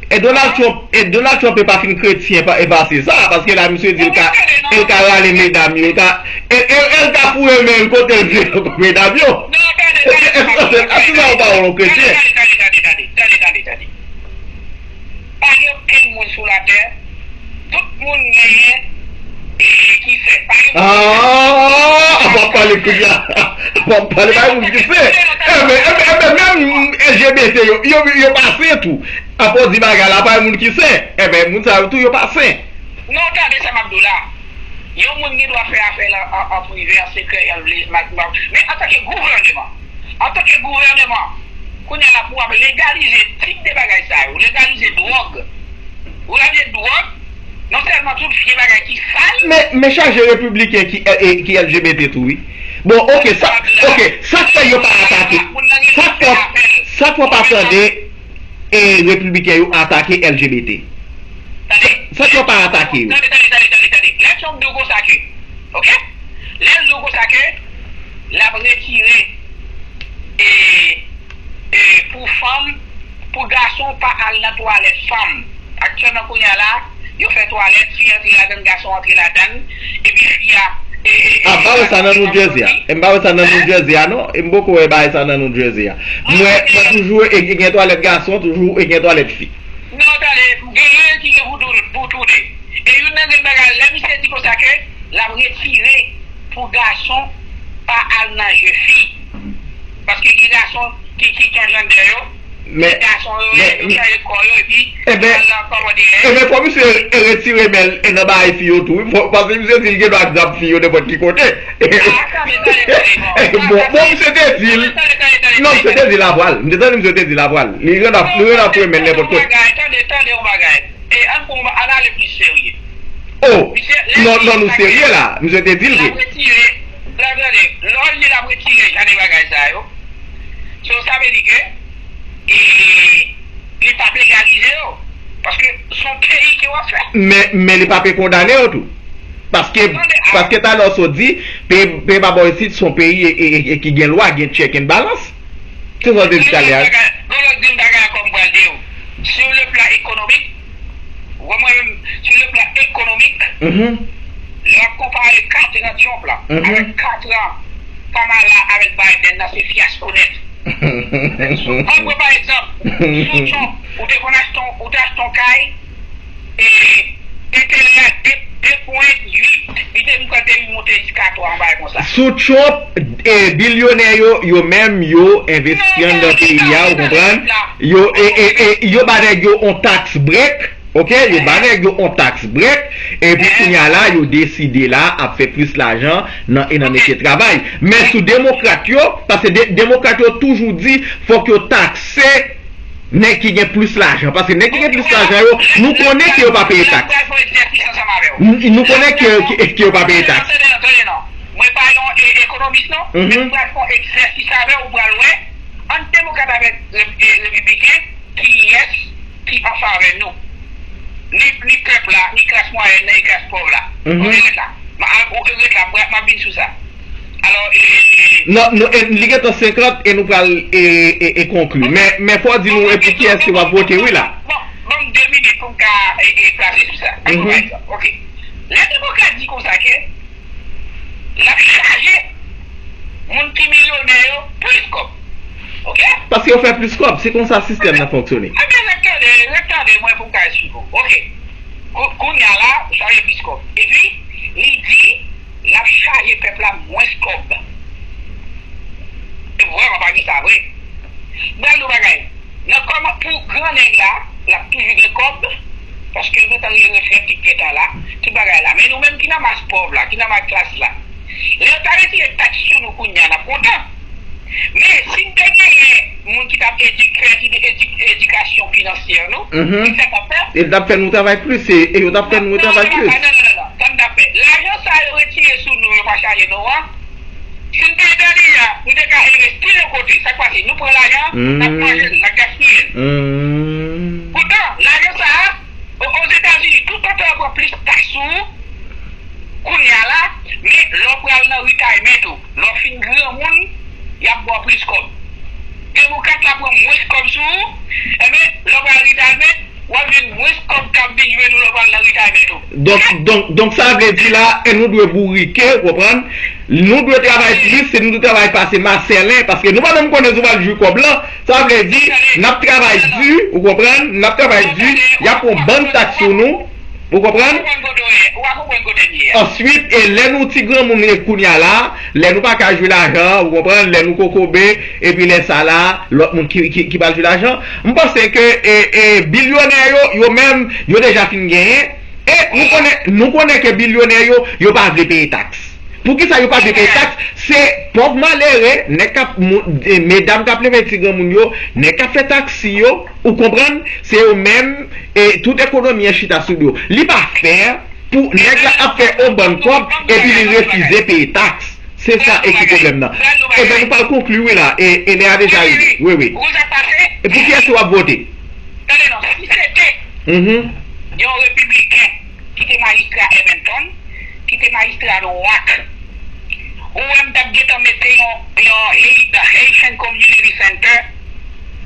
E Donald Trump, e Donald Trump e pa fin kretyen pa, e pase sa, paske la misye di l ka, e l ka rale medam yo, l ka, e, e, e l ka foure men l kote l vle pou medam yo. Èske, èske, èske sa yon pawòl yon kretyen? Tande, tande, tande, tande, tande, tande, tande. Pa gen okenn moun sou latè, tout moun genyen e ki fè. Pa gen moun ki fè. Ah, w ap pale kounye a. W ap pale pa gen moun ki fè. Enben, enben, enben, menm L G B T yo, yo, yo pa sen tou. Apre w di bagay la, pa gen moun ki sen. Enben, moun sa yo tou, yo pa sen. Non, tande sa m ap di w la. Yon moun gen dwa fè afè l an, an, an prive, an sekrè, jan l vle, m a, m a, men antanke gouvèneman, antanke gouvèneman, kounye a la pou w ap legalize tip de bagay sa yo, legalize dwòg. Ou legalize dwòg, non sèlman tout vye bagay ki sal. Men, men chaje repibliken ki, e, e, ki L G B T tou, wi. Bon, oke, sa, oke, sa k fè yo pa atake, sa k fè, sa k fè w pa tande e repibliken yo atake L G B T. Tande. Sa k fè yo pa atake yo? Tande, tande, tande, tande, tande. Lè Trump di w konsa ke, oke? Lè l di w konsa ke l ap retire, e, e, pou fanm, pou gason pa al nan twalèt fanm. Aktyèlman kounye a la, yo fè twalèt, fi antre ladann, gason antre ladann, epi fi a, e, e, e, A, m pa wè sa nan New Jersey a. E m pa wè sa nan New Jersey a, non. E m poko wè bagay sa nan New Jersey a. M wè, mwen toujou e, e gen twalèt gason, toujou e gen twalèt fi. Non, tande, genyen ki gen pou tou, pou toude. E youn nan grenn bagay, lè misye di konsa ke l ap retire pou gason pa al nan je fi. Paske gen gason ki, ki transjandè yo, Men, men, men, enben, enben, fò misye retire men l nan bagay fi yo tou, wi. Fò, paske misye di l gen dwa grab fi yo nenpòt ki kote. Bon, bon, misye te di l. Non, misye te di l avwa l. M te tande misye te di l avwa l. Li reyèlman, li reyèlman foure men l nenpòt kote. Tande, tande yon bagay. E ann pran, ann ale plis serye. Oh, non, non, nou serye la. Misye te di l vre. L ap retire, l ap tande, lè w di l ap retire jan de bagay sa yo, so, sa vle di ke, e, li p ap legalize yo. Paske se yon peyi ke w ap fè. Men, men li p ap kondane yo tou. Paske, paske talè w sot di, peyi, peyi pa bò isit se yon peyi e, e, e, e ki gen lwa, gen check and balance. Se sa w te di talè a. Gon lòt grenn bagay ankò m pral di w. Sur le plan économique, ou wè mwen menm, sur le plan économique, lè w ap konpare katran Trump la avèk katran Kamala avèk Biden nan, se fyasko nèt. Ann pran pa egzanp, sou Trump, ou te konn achte yon, ou te achte yon kay, e enterè a de, de pwen uit, li te vin, li te vin monte jiska twa, yon bagay konsa. Sou Trump, e, bilyonè yo, yo menm, yo envesti anndan peyi a, ou konprann? Yo, e, e, e, yo ba nèg yo on tax break, oke? Yo ba nèg yo on tax break, epi kounye a la, yo deside la ap fè plis lajan nan, e nan metye travay. Men sou demokrat yo, paske de-, demokrat yo toujou di, fòk yo takse nèg ki gen plis lajan. Paske nèg ki gen plis lajan yo, nou konnen ke yo pa peye taks. N-, nou konnen ke, ke, ke yo pa peye taks. Mwen pa yon e-, ekonomis non, men m pral fè yon egzèsis avè w, ou pral wè, ant demokrat avèk re-, e, repibliken, kiyès ki an favè nou? Ni, ni pèp la, ni klas mwayèn nan, ni klas pòv la. Ou ret la. M a, ou ret la, m ap vin sou sa. Alò, e, non, nou, e, li gentan senkant e nou pral, e, e, e konkli. Men, men fò w di nou e pou kiyès ke w ap vote, wi, la. Bon, ban m de minit pou m ka, e, e, plase sou sa. Ann pran pa egzanp, oke. Lè demokrat di konsa ke l ap chaje moun ki milyonè yo plis kòb. Oke? Yo fè plis kòb. Se konsa sistèm nan fonksyone. Ebyen, ret tande, ret tande mwen pou m ka esplike w. Oke. Kou- Kounye a la, chaje plis kòb. Epi, li di, l ap chaje pèp la mwens kòb. Se vrèman pa gen sa vre. M pral di w bagay. Nan kòman pou gran nèg la, l ap toujou gen kòb, paske l gentan gen reflèk ki gentan la, tout bagay la. Men nou menm ki nan mas pòv la, ki nan mas klas la, lè yo ta retire taks sou nou kounye a, n ap kontan. Men, si n te genyen moun ki t ap edik- fè edi- edik- edikasyon finansyè nou, Mhm. ki fè konpè, E l t ap fè nou travay plis, e, e yo t ap fè nou travay plis. Non, non, non, non, non. Sa n t ap fè. Lajan sa yo retire sou nou, yo pa chaje nou an. Si n te entèlijan, nou te ka envesti l yon kote. Sa k pase? Nou pran lajan, n ap manje l, n ap gaspiye l. Hmm. Poutan, lajan sa a, o- Ozetazini, toutotan yo pran plis taks sou ou, kounye a la, men lè w pral nan retirement ou, lè w fin granmoun, y ap ba w plis kòb. Demokrat la pran mwens kòb sou ou, enben, lè w pral retirement, w ap jwenn mwens kòb k ap vin jwenn ou lè w pral nan retirement ou. Donk, donk, donk, sa vle di la, e nou dwe bourike, ou konprann? Nou dwe travay plis, se nou dwe travay pase Masèlen, paske nou pa menm konnen si w pral jwi kòb lan. Sa vle di, n ap travay di, ou konprann? N ap travay di, y ap pran bann taks sou nou, ou konprann? Ou pa konprann kote w ye, ou pa konprann kote m ye a. Answit, e lè nou ti granmoun e kounye a la, lè nou pa ka jwi lajan, ou konprann? Lè nou kokobe, epi lè sa la, lòt moun ki, ki, ki pral jwi lajan. M panse ke, e, e, bilyonè yo, yo menm, yo deja fin genyen. E nou konnen, nou konnen ke bilyonè yo, yo pa vle peye taks. Poukisa yo pa vle peye taks? Se pòv malere, nèg k ap, mou- e, medam k ap leve ti granmoun yo, nèg k ap fè taksi yo, ou konprann? Se yo menm, e tout ekonomi an chita sou do yo. Li pa fè pou nèg la ap fè on bann kòb epi li refize peye taks. Se sa e ki pwoblèm nan. Ebyen, nou pral konkli wi la, e, e lè a deja rive. Wi, wi. Ou konn sa k pase? E pou kiyès ou ap vote? Tande non, si se te Mhm. yon repibliken ki te majistra Edmonton, ki te majistra Newark, ou wè m t ap gentan mete yon, yon Haiti, Haitian Community Center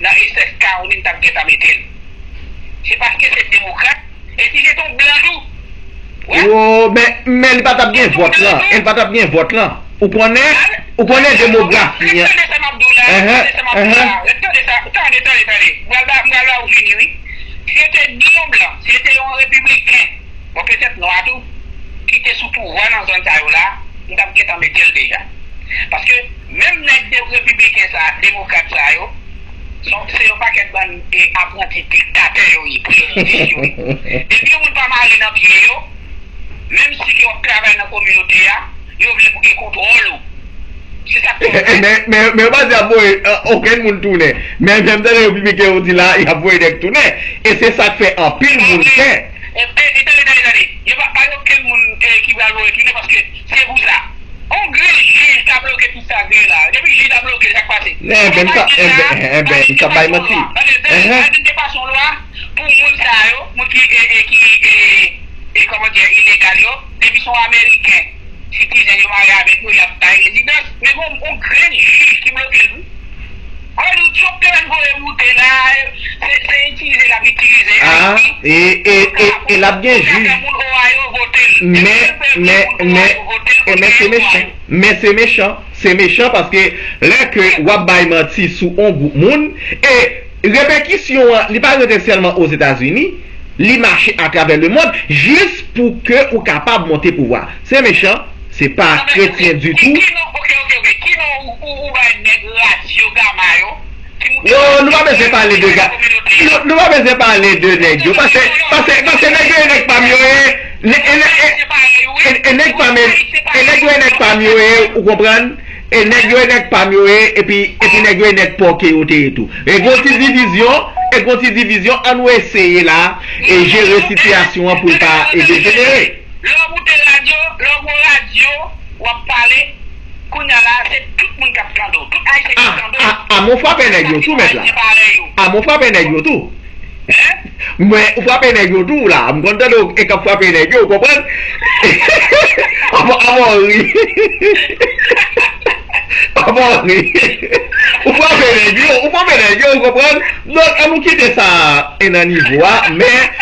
nan Essex County, m t ap gentan mete l. Se paske se demokrat, e si se te yon blan tou, wè. Oh, men, men li pa t ap gen vòt lan. E li pa t ap gen vòt lan. Ou konnen, ou konnen demografi an. Ret tande sa m ap di w la, ret tande sa m ap di w la, ret tande sa, tande, tande, tande. M pral ba, m pral ba ou fini, wi. Si se te ni yon blan, si se te yon repibliken, bon, petèt nwa tou, ki te sou pouvwa nan zòn sa yo la, m t ap gentan mete l deja. Paske menm nèg de repibliken sa, demokrat sa yo, se, se yon pakèt bann, e, apranti diktatè yo ye, prejidis yo ye. Depi yon moun pa mare nan pye yo, menm si ke w ap travay nan kominote a, yo vle pou gen kontwòl ou. Se sa k fè. Men, men, men yo pa di y ap voye, e, okenn moun tounen. Men, men m tande repibliken yo di la, y ap voye nèg tounen. E se sa k fè anpil moun pè. E, e, e, tande, tande, tande. Yo pa, pa gen okenn moun, e, ki pral voye tounen paske se pou sa. On grenn jij ka bloke tout sa k gen la. Depi jij la bloke, sa k pase? Enben, m ka, enben, enben, m ka bay manti. Tande, tande, tande, te pase yon lwa pou moun sa yo, moun ki, e, e, ki, e, e, kòman di, ilegal yo, depi se yon Ameriken, sitizen yo mare avèk yo, y ap bay rezidans. Men bon, on grenn jij ki bloke l tou. Alò, nou Trump te mèt voye moute la, se, se itilize l ap itilize Haiti. E, e, e, e l ap gen jij. Pou ka fè moun Ohio vote l. Men, men, men, e men se mechan. Men se mechan. Se mechan paske lè ke w ap bay manti sou on gwoup moun, e repèkisyon an, li pa rete sèlman Ozetazini, li mache atravè lemonn, jis pou ke ou kapab monte pouvwa. Se mechan, se pa kretyen ditou. Ki non, oke, oke, oke. Ki non ou, ou, ou bay nèg radyo Gama yo? Yo, nou pa bezwen pale de ga-, nou, nou pa bezwen pale de nèg yo. Pase, pase, pase nèg yo e nèg pa m yo ye. Nè-, e nè-, e, e, e nèg pa m, e nèg yo e nèg pa m yo ye, ou konprann? E nèg yo e nèg pa m yo ye, epi, epi nèg yo e nèg pòke yo te ye tou. E gon ti divizyon, e gon ti divizyon, ann nou eseye la, e jere sitiyasyon an pou l pa, e dejenere. Lè w moute radyo, lè w gon radyo, w ap pale, kounye a la, se tout moun k ap tande w, tout Ayisyen k ap tande w. A, a, a, men w frape nèg yo tou, mèt la. A, men w frape nèg yo tou. Hein? Men, ou frape nèg yo tou, la. M konn tande w e k ap frape nèg yo, ou konprann? Apa, apa w ri. Apa w ri. Ou frape nèg yo, ou frape nèg yo, ou konprann? Donk, ann nou kite sa e nan nivo a, men,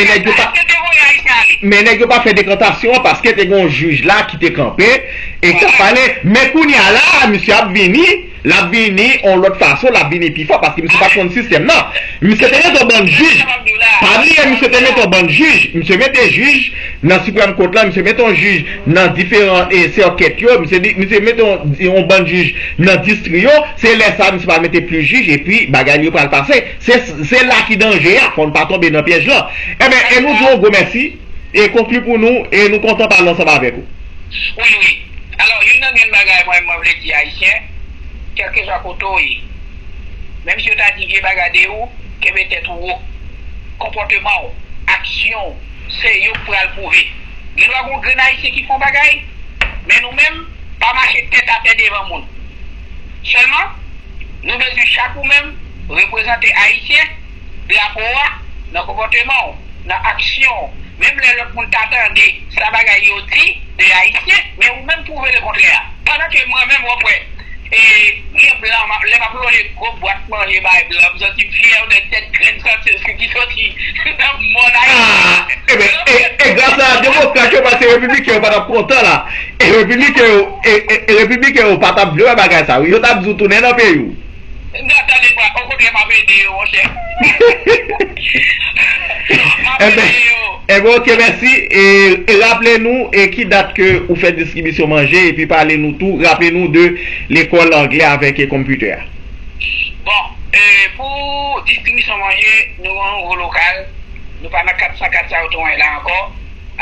men nèg yo pa, men nèg yo pa fè dekantasyon an paske te gen yon jij la ki te kanpe e k t ap pale. Men kounye a la, misye ap vini, l ap vini yon lòt fason, l ap vini pi fò paske misye pa t konn sistèm nan. Misye te mete yon bann jij. Pa bliye, misye te mete yon bann jij. Misye mete jij nan Siprèm Kot la, misye mete yon jij nan diferan e, sèkèt yo, misye, di- misye mete yon, yon bann jij nan distri yo. Se lè sa a misye pral mete plis jij epi bagay li yo pral pase. Se, se la ki danje a, fò n pa tonbe nan pyèj lan. Enben, e nou di w yon gwo mèsi, e konkli pou nou, e nou kontan pale ansanm avèk ou. Wi, wi. Alò, youn nan grenn bagay mwen, mwen vle di Ayisyen, kèlkeswa kote w ye, menm si yo ta di vye bagay de ou, kenbe tèt ou wo. Konpòteman w, aksyon w, se yo k pral pwouve. Gen dwa gen yon grenn Ayisyen ki fè yon bagay, men nou menm, pa mache tèt atè devan moun. Sèlman, nou bezwen chak ou menm reprezante Ayisyen, drapo a, nan konpòteman w, nan aksyon w. Menm lè lòt moun ta tande sa bagay yo di de Ayisyen, men ou menm pwouve lekontrè a. Pandan ke mwen menm, w ap wè, e, gen blan, m ap- lè m ap lonje gwo bwat manje bay blan, m santi m fyè de tèt grenn santi ki soti nan mòn Ayiti. Ah, enben, e, e gras a demokrat yo, paske repibliken yo pa t ap kontan la. E repibliken yo, e, e, e repibliken yo pa t ap vle wè bagay sa, wi. Yo t ap di w tounen nan peyi w. Non, tande, bwa, okontrè, m ap ede yo, monchè. M ap Enben, ede yo. Enben, oke, mèsi. E, e raple nou, e ki dat ke ou fè distribisyon manje, epi pale nou tou, raple nou de lekòl anglè avèk e konpitè a. Bon, e, pou distribisyon manje, nou gen yon nouvo lokal. Nou pa nan kat san kat sa yo te wè la ankò.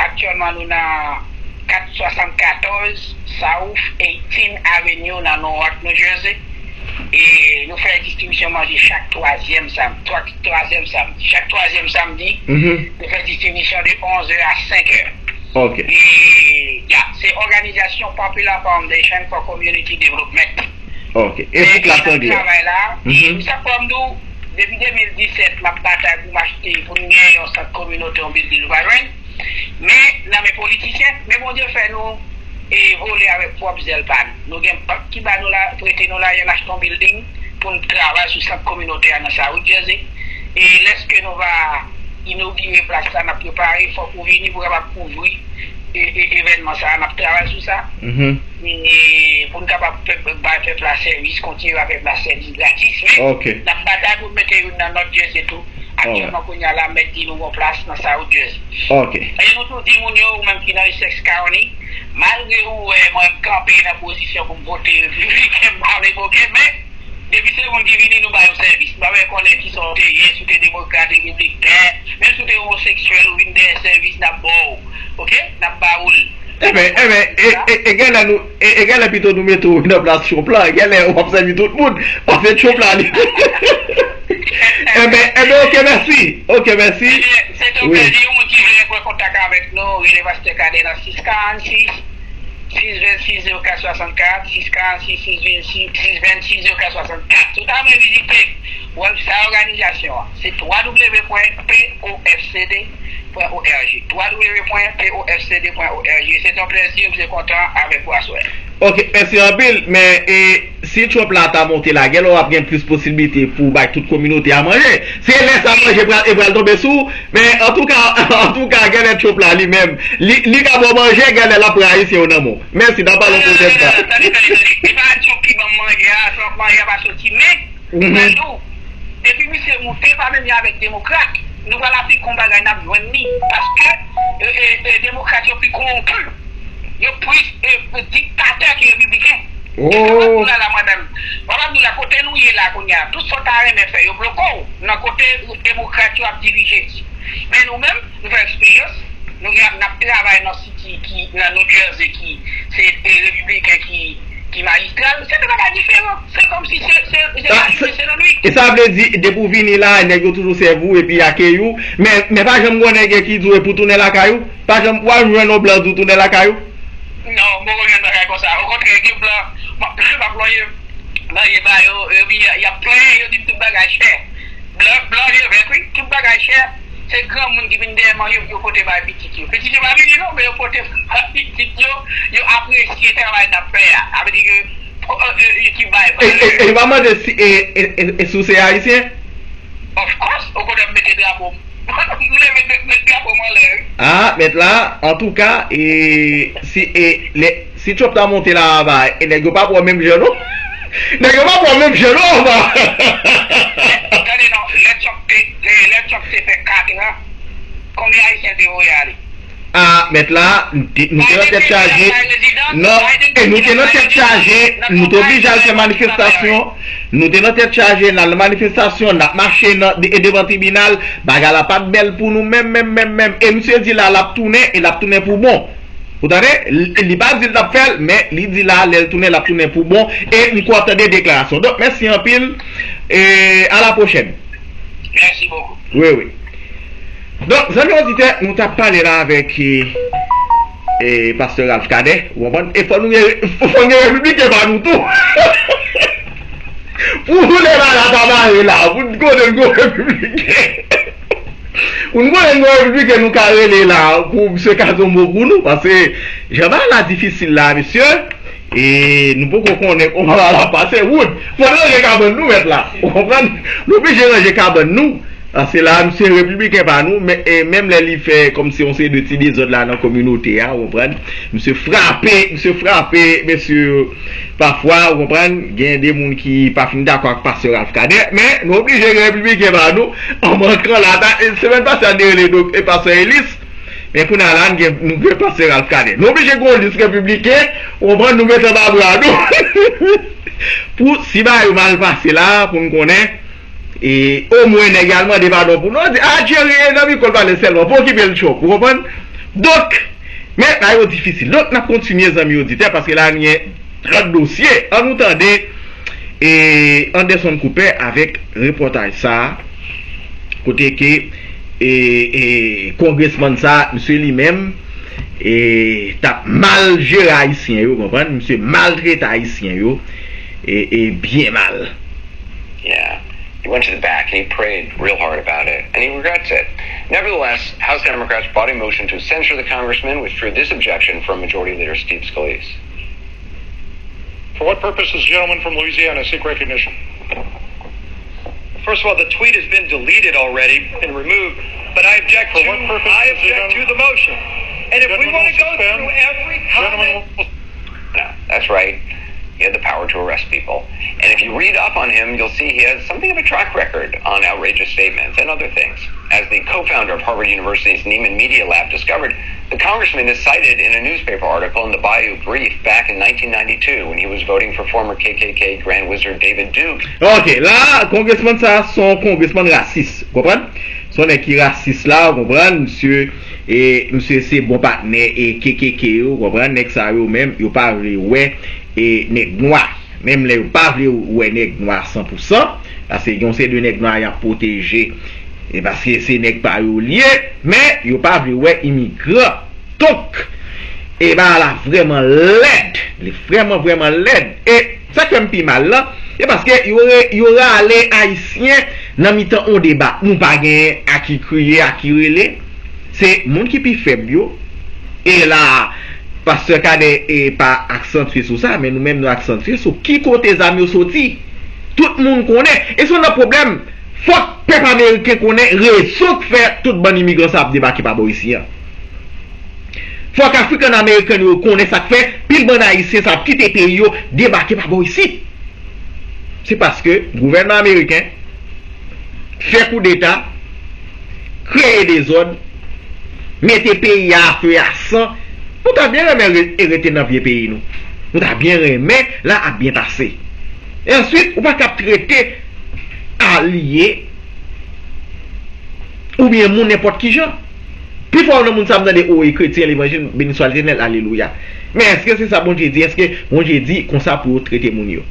Aktyèlman, nou nan kat swasann katòz South eighteenth Avenue nan Newark, New Jersey. E nou fè distribisyon manje chak twazyèm sam-, twa-, twazyèm samdi. Chak twazyèm samdi, nou fè distribisyon de onzè a senkè. Ok. E, ya, se òganizasyon Popular Foundation for Community Development. Ok. E pou klas anglè? Travay la, e sa fè m di w, depi de mil disèt, m ap batay pou m achte, pou m gen yon sant kominote, yon bilding, nou pa jwenn. Men, nan men politisyen, men Bondye fè nou, e, vole avèk pwòp zèl pa n. Nou gen bank ki ba nou la, prete nou lajan, n achte yon bilding pou n travay sou sant kominotè a nan South Jersey. E lèske nou va inogire plas sa, n ap prepare, fòk ou vini pou kapab kouvri, e, e, evènman sa, n ap travay sou sa. E pou n kapab fè, bay pèp la sèvis, kontinye bay pèp la sèvis gratis. Men, n ap batay pou n mete youn nan North Jersey tou. Aktyèlman, kounye a la, m mèt di nou gon plas nan South Jersey. Ok. E nou tou di moun yo, ou menm ki nan Essex County, malgre ou wè mwen kanpe nan pozisyon pou m vote repibliken, m pa vle boke, men depi se moun ki vini, nou ba yo sèvis. M pa vle konnen kisa w te ye, si w te demokrat, repibliken, menm si w te omoseksyèl, ou vin dèyè sèvis, n ap ba w. Ok? N ap ba ou l. Enben, enben, e, e, e genlè nou, e, e genlè pito nou mete w nan plas Trump la, genlè w ap sèvi tout moun, paske Trump la li. Enben, enben, ok, mèsi. Ok, mèsi. Ebyen, se te yon plèzi, yon moun ki vle pran kontak avèk nou, rele Pastè Cadet nan sis karannsis, sis vennsis, zewo kat swasannkat, sis karannsis, sis vennsis, zewo kat swasannkat. Si w ta renmen vizite wèbsay òganizasyon an, se w w w pwen p o f c d pwen o r g. w w w pwen p o f c d pwen o r g. Se te yon plèzi, m te kontan avèk ou aswè. Ok, mèsi anpil, men, e, si Trump la ta monte la, genlè w ap gen plis posiblite pou w bay tout kominote a manje. Se lè sa manje pral, e pral tonbe sou ou. Men, antouka, antouka, genlè Trump la li menm, li, li ka ba w manje, genlè l ap pran Ayisyen yo nan men w. Mèsi, n ap pale yon pwojè fwa. Tande, tande, tande. E pa Trump ki ban m manje a, Trump manje a pa soti, men, mwen di w, depi misye moute, pa menm jan avèk demokrat, nou pral aplike yon bagay, n ap jwenn li. Paske, e, e, e, demokrat yo pi kowonpi. Yo plis, e, e, diktatè ke repibliken. E sa m ap di w la, la, mwen menm. Mwen ap di w la, kote nou ye la kounye a, tout sa w ta renmen fè, yo bloke w nan kote demokrat yo ap dirije. Men nou menm, nou fè eksperyans, nou gen, n ap travay nan City ki, nan New Jersey ki, se, e, repibliken ki, ki majistra l, se de bagay diferan. Se kòmsi se, se, se Sa, majistra se, se nan nwit. E sa vle di, depi w vini la, nèg yo toujou sèvi w epi akeyi w. Men, men pa janm gen yon nèg ki di w epi w tounen lakay ou. Pa janm, w al jwenn yon blan di w tounen lakay ou. Non, m poko jwenn bagay konsa. Okontrè, gen blan, m ap, m ap lòye, lòye ba yo, epi y, y ap plenyen, yo di m tout bagay chè. Blan, blan je vèt, wi, tout bagay chè. Se granmoun ki vin dèyè manje pou yo pote bay pitit yo. Pitit yo pa vini non, men yo pote bay pitit yo, yo apresye travay n ap fè a. Sa vle di ke, e, e, e, ki bay E, e, valè. E yo pa mande si, e, e, e, e si w se ayisyen? Of course, okontrè m mete drapo m. M leve met, met drapo m anlè, wi. Ah, mèt la, antouka, e, si, e, lè, si Trump ta monte la anba, e nèg yo pa pran menm jan non. Nèg yo pa pran menm jan non anba. Tande non, lè Trump te, lè, lè Trump te fè kat an, konbyen ayisyen te voye ale? Ah, mèt la, nou te, nou te nan tèt chaje. Non, e nou te nan tèt chaje, nou te oblije al fè manifestasyon. Nou te nan tèt chaje, n al nan manifestasyon, n ap mache nan, de, devan tribinal. Bagay la pa t bèl pou nou menm, menm, menm, menm. E misye di la, l ap tounen, e l ap tounen pou bon. Ou tande? Li, li pa di l t ap fè l, men li di la, lè l tounen, l ap tounen pou bon. E m kwè w tande deklarasyon. Donk, mèsi anpil. E a la pwochèn. Mèsi bokou. Wi, wi. Donk, zanmi oditè, nou t ap pale la avèk, e, e, pastè Ralph Cadet, ou konprann? E fò nou gen, fò n gen repibliken pa nou tou. Pou nou lè la, la ta mare la, pou n konnen n gon repibliken. Pou n konnen n gon repibliken, nou ka rele la, pou misye ka di yon mo pou nou, paske jan bagay la difisil la, mesye. E nou poko konnen kòman bagay la pase. Wood, fò n ranje kabann nou, mèt la. Ou konprann? Nou oblije ranje kabann nou. Paske la, misye repibliken pa nou, men, e menm lè li fè kòmsi yon seri de ti dezòd la nan kominote a, ou konprann? Misye frape, misye frape, mesye, pafwa, ou konprann? Gen de moun ki pa fin dakò ak pastè Ralph Cadet, men nou oblije gen repibliken pa nou, an mankan la, ta, e, semèn pase a, n te rele dok-, e, pastè Elis, Men kounye a la, n gen, nou gen pastè Ralph Cadet. Nou oblije gen yon lis repibliken, ou konprann, nou mete anba bra nou. Pou si bagay yo mal pase la, pou n konnen, e omwen nèg yo al mande padon pou nou. Di, a, Jerry, e nan mikwo l pale sèlman, pa okipe l Trump, ou konprann? Donk, men bagay yo difisil. Donk, n ap kontinye, zanmi oditè, paske la, n gen lòt dosye. Ann nou tande, e, Anderson Cooper avèk repòtaj sa a. Kote ke, e, e, kongresmann sa, misye li menm, e, t ap mal jere Ayisyen yo, konprann? Misye maltrete Ayisyen yo, e, e, byen mal. Yeah. He went to the back and he prayed real hard about it, and he regrets it. Nevertheless, House Democrats brought a motion to censure the congressman, which drew this objection from Majority Leader Steve Scalise. For what purpose does the gentleman from Louisiana seek recognition? First of all, the tweet has been deleted already, been removed, but I object to, I object to the motion. And if we want to go through every comment. No, that's right. He had the power to arrest people. And if you read up on him, you'll see he has something of a track record on outrageous statements and other things. As the co founder of Harvard University's Nieman Media Lab discovered, the congressman is cited in a newspaper article in the Bayou Brief back in nineteen ninety-two when he was voting for former K K K Grand Wizard David Duke. Ok, la, kongresmann sa, se yon kongresmann rasis, konprann? Se yon nèg ki rasis la, ou konprann? Misye, e, misye se bon patnè, e, K K K yo, ou konprann? Nèg sa yo menm, yo pa vle wè, e, nèg nwa. Menm lè yo pa vle wè nèg nwa san pou san, paske gen yon seri de nèg nwa y ap pwoteje, e paske se nèg pa yo l ye, men yo pa vle wè imigran. Donk, e bagay la vrèman lèd, li vrèman, vrèman lèd. E sa k fè m pi mal lan, e paske yo re-, yo rale Ayisyen nan mitan yon deba. Nou pa gen a ki kriye, a ki rele. Se moun ki pi fèb yo. E la, pastè Cadet, e, pa aksantye sou sa, men nou menm nou aksantye sou ki kote zam yo soti. Tout moun konnen. E se youn nan pwoblèm. Fòk pèp ameriken konnen rezon k fè tout bann imigran sa ap debake pa bò isi an. Fòk African American yo konnen sa k fè pil bann Ayisyen sa ap kite peyi yo, debake pa bò isi. Se paske gouvènman ameriken fè koudeta, kreye dezòd, mete peyi a a fe a san. Nou ta byen renmen re-, rete nan vye peyi nou. Nou ta byen renmen la ap byen pase. E answit, ou pa ka ap trete alye oubyen moun nenpòt ki jan. Pifò nan moun sa a m tande, o, e kretyen, levanjil, beni swa Letènèl, alelouya. Men èske se sa Bondye di? Èske Bondye di konsa pou yo trete moun yo?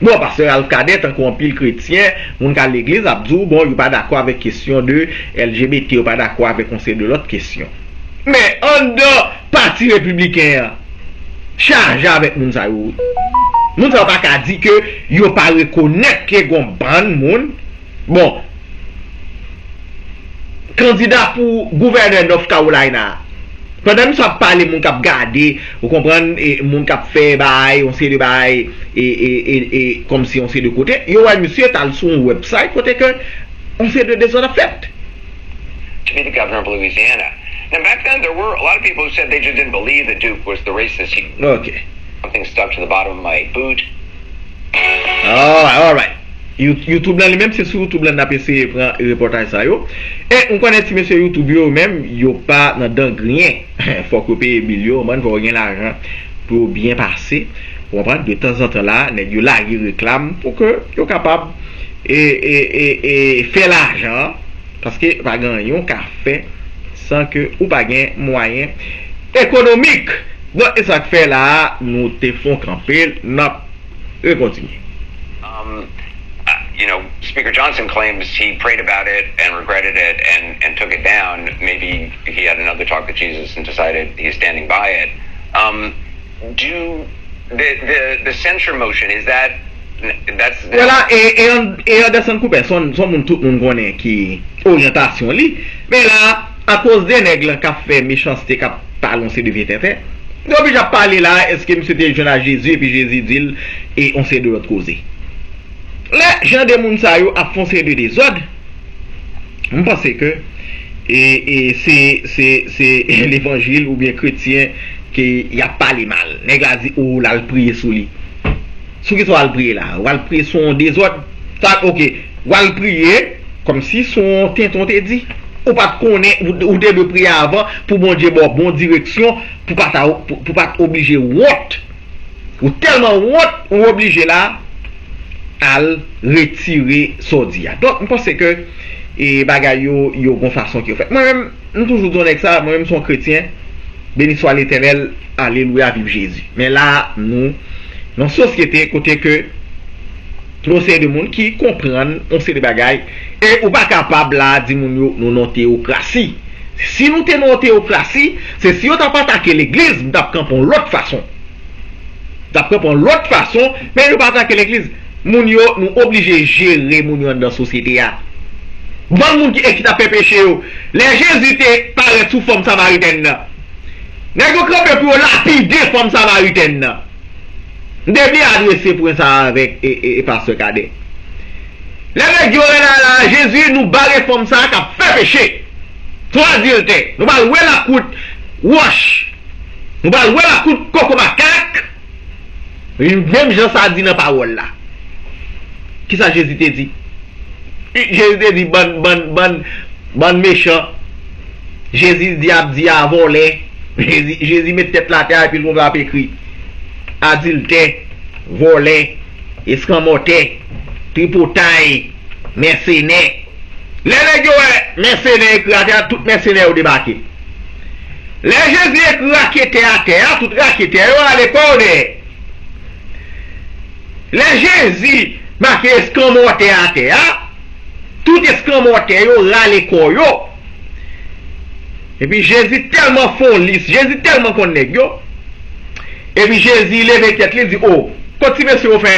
Bon, pastè Ralph Cadet, tankou anpil kretyen, moun k al legliz, ap di w, bon, yo pa dakò avèk kesyon de L G B T, yo pa dakò avèk yon seri de lòt kesyon. Men anndan Pati Repibliken an, chaje avèk moun sa yo, wi. Moun sa yo pa ka di ke yo pa rekonèt ke gon bann moun, bon, kandida pou gouvènè North Carolina a, pandan misye ap pale, moun k ap gade, ou konprann, e, moun k ap fè bagay, yon seri de bagay, e, e, e, e, kòmsi yon seri de kote, yo wè misye t al sou yon website kote ke yon seri de dezòd ap fèt. To be the governor of Louisiana. Now, back then, there were a lot of people who said they just didn't believe that Duke was the racist. He, Ok. Something stuck to the bottom of my boot. Alright, alright. You- YouTube lan li menm, se sou YouTube lan n ap eseye pran repòtaj sa yo. E m konnen ti mesye YouTube yo menm, yo pa nan dan griyen. Fòk yo peye bil yo, man, fòk yo gen lajan pou yo byen pase. Ou konprann? De tanzantan la, nèg yo lage reklam pou ke yo kapab e, e, e, e, fè lajan. Paske pa gen anyen w ka fè san ke ou pa gen mwayen ekonomik. Donk, e sa k fè la a, nou te fon kanpe, n ap rekontinye. Um, uh, you know, Speaker Johnson claims he prayed about it and regretted it and, and took it down. Maybe he had another talk with Jesus and decided he's standing by it. Um, do the, the, the censure motion, is that, that's, Vwala, e, e, An- e Anderson Cooper, se yon se yon moun tout moun konnen ki oryantasyon li. Men la, akoz de nèg lan k ap fè mechanste, k ap pale yon seri de vye tenten, li oblije ap pale la, èske misye te jwenn ak Jezi, epi Jezi di l e yon seri de lòt koze. Lè jan de moun sa yo ap fè yon seri de dezòd, m panse ke e, e se, se, se levanjil oubyen kretyen ke y ap pale mal. Nèg la di, o, l al priye sou li. Sou kisa w al priye la? W al priye sou yon dezòd? Sa, ok, w al priye kòmsi sou yon tenten w te di. Ou pa t konnen, ou, ou te dwe priye avan pou Bondye ba w bon direksyon, pou pa ta, pou, pou pa t oblije wont. Ou tèlman wont, ou oblije la al retire sa w di a. Donk, m panse ke e, bagay yo, yo gon fason ke yo fèt. Mwen menm, m toujou di yon nèg sa, mwen menm se yon kretyen, beni swa Letènèl, alelouya, viv Jezi. Men la, nou, nan sosyete kote ke yon seri de moun ki konprann yon seri de bagay, e ou pa kapab la di moun yo, nou nan teokrasi. Si nou te nan yon teokrasi, se si yo t ap atake legliz, m t ap kanpe yon lòt fason. T ap kanpe yon lòt fason, men yo pa atake legliz. Moun yo, nou oblije jere moun yo anndan sosyete a. Bann moun ki, e ki t ap fè peche yo. Lè Jezi te parèt sou fanm samaritèn nan, nèg yo kanpe pou yo lapide fanm samaritèn nan. M te vle adrese pwen sa a avèk e, e, e pastè Cadet. Lè nèg yo rele la, Jezi, nou bare fanm sa a k ap fè peche. Se yon adiltè. Nou pral wè l ak kout wòch. Nou pral wè l ak kout koko makak. Menm jan sa di nan pawòl la. Kisa Jezi te di? Jezi te di, bann, bann, bann, bann mechan. Jezi di, ap di a vòlè. Jezi, Jezi met tèt l atè a epi l konn ap ekri, adiltè, vòlè, eskanmòtè, tripotay, mèsenè. Lè nèg yo wè mèsenè ekri atè a, tout mèsenè yo debake. Lè Jezi ekri raketè atè a, tout raketè yo rale kò yo dèyè. Lè Jezi make eskanmòtè atè a, tout eskanmòtè yo rale kò yo. Epi Jezi tèlman fon lis, Jezi tèlman konn nèg yo. Epi Jezi leve tèt li, di, o, kot ti mesye yo fè?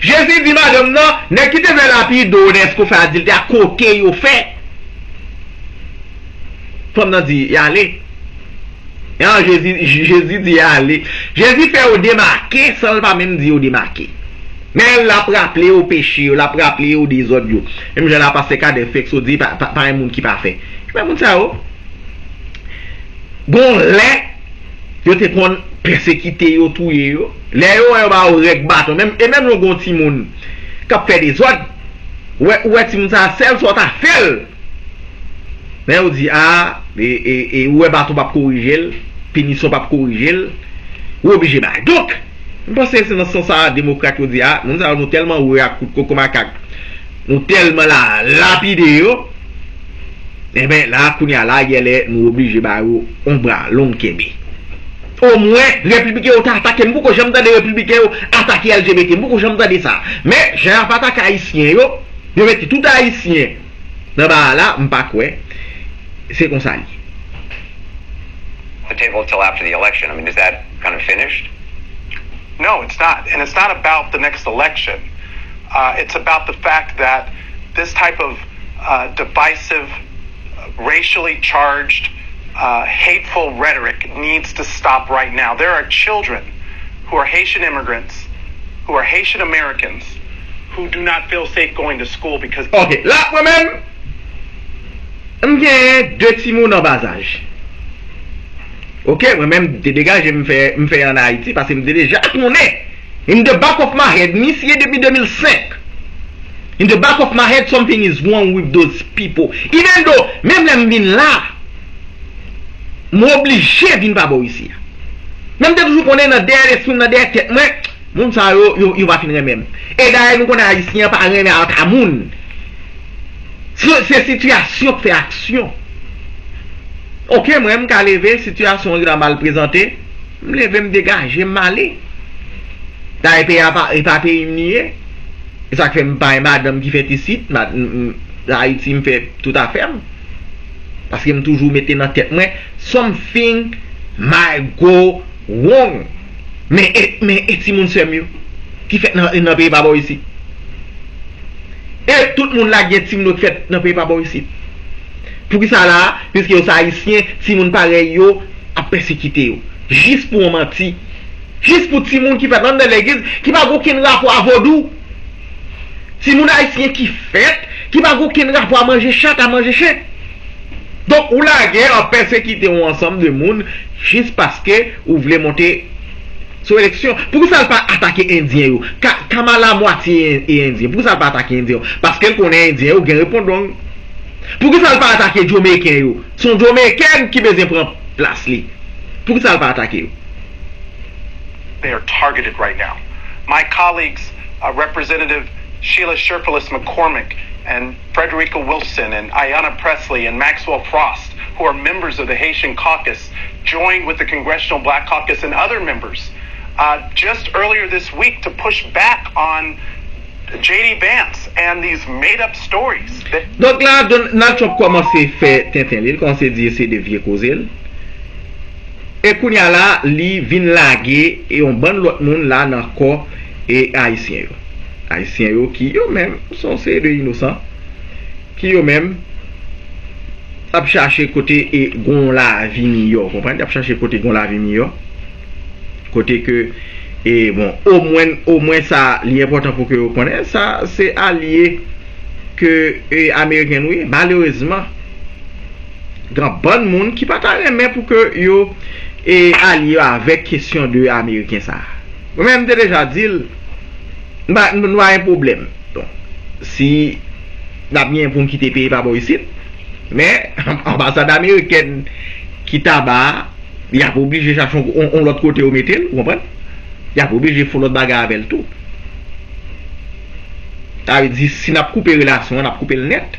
Jezi di madanm nan, nèg ki te vle lapide w, nèg ki fè adiltè a, kote yo fè? Fanm nan di, y ale. An, Jezi, Jezi di, y ale. Jezi fè yo demake san l pa menm di yo demake. Men l ap raple yo peche yo, l ap raple yo dezòd yo. Menm jan la pastè Cadet fèk sot di, pa, pa, pa gen moun ki pafè. Men moun sa yo, gon lè, yo te konn pèsekite yo, touye yo. Lè yo wè yo ba yo règ baton, menm, e menm lè w gen yon timoun k ap fè dezòd, ou wè, ou wè timoun sa a, sèl sa w ta fè l, men yo di, a, e, e, e, ou wè baton p ap korije l, pinisyon p ap korije l, ou oblije bay. Donk, M panse se nan sans sa a demokrat yo di a, moun sa yo nou tèlman woure ak kout koko makak, nou tèlman la lapide yo, enben la kounye a la gèlè nou oblije ba yo yon bra long kenbe. Omwen repibliken yo ta atake, m poko janm tande repibliken yo atake L G B T, m poko janm tande sa. Men jan y ap atake ayisyen yo, yo mete tout ayisyen nan ba a la, m pa kwè se konsa l ye. The table till after the election. I mean, is that kind of finished? No, it's not. And it's not about the next election. Uh, it's about the fact that this type of uh, divisive, racially charged, uh, hateful rhetoric needs to stop right now. There are children who are Haitian immigrants, who are Haitian Americans, who do not feel safe going to school because. Ok, la mwen menm, m gen de timoun an bazaj. Ok, mwen menm m te degaje m fè m fè an Ayiti paske m te deja konnen in the back of my head, misye depi de mil senk. In the back of my head something is wrong with those people. Even though menm lè m vin la, m oblije vin pa bò isi a. Men m te toujou konnen nan dèyè lespri m, nan dèyè tèt mwen, moun sa yo, yo, yo pa fin renmen m. E dayè nou konnen ayisyen an pa renmen ata moun. Se se sitiyasyon k fè aksyon. Ok, mwen m ka leve, sitiyasyon an gentan mal prezante, m leve m degaje m ale. Dayè peyi a pa, e pa peyi m li ye. E sa k fè m pa yon madanm ki fèt isit, Ayiti m fè tout afè m. Paske m toujou mete nan tèt mwen something might go wrong. Men e, men e timoun sè m yo ki fèt nan, nan peyi pa bò isit. E tout moun la gen timoun yo ki fèt nan peyi pa bò isit. Poukisa la? Piske yo se ayisyen, timoun parèy yo ap pèsekite yo. Jis pou yon manti. Jis pou timoun ki fèt anndan legliz ki pa gen okenn rapò a vodou. Timoun ayisyen ki fèt, ki pa gen okenn rapò a manje chat, a manje chen. Donk ou lage ap pèsekite yon ansanm de moun jis paske ou vle monte sou eleksyon. Poukisa l pa atake endyen yo? Kamala mwatye e endyen. Poukisa l pa atake endyen yo? Paske l konnen endyen yo gen repondong. Poukisa l pa atake Jomeyken yo? Se yon Jomeyken ki bezwen pran plas li. Poukisa l pa atake yo? They are targeted right now. My colleagues, uh, Representative Sheila Cherfilus McCormick and Frederica Wilson and Ayanna Pressley and Maxwell Frost, who are members of the Haitian Caucus, joined with the Congressional Black Caucus and other members uh, just earlier this week to push back on J D Vance and these made up stories. That... Donk la, Donald Trump kòmanse fè tenten li, li kòmanse di se de vye koze l. E kounye a la, li vin lage e yon bann lòt moun la nan kò e ayisyen yo. Ayisyen yo ki yo menm se yon seri de inosan ki yo menm ap chache kote e gon lavi miyò, konprann? Y ap chache kote gon lavi miyò. Kote ke e bon, omwen omwen sa li enpòtan pou ke yo konnen sa se alye ke e ameriken nou ye. Malerezman, gen bann moun ki pa ta renmen pou ke yo e alye yo avèk kesyon de ameriken sa. Mwen menm m te deja di l, nou pa gen pwoblèm. Bon, si n ap gen pou n kite peyi pa bò isit, men anbasad amerikèn ki taba a, y ap oblije chache yon lòt kote yo mete l, ou konprann? Y ap oblije fè yon lòt bagay avè l tou. Sa vle di, si n ap koupe relasyon an, n ap koupe l nèt.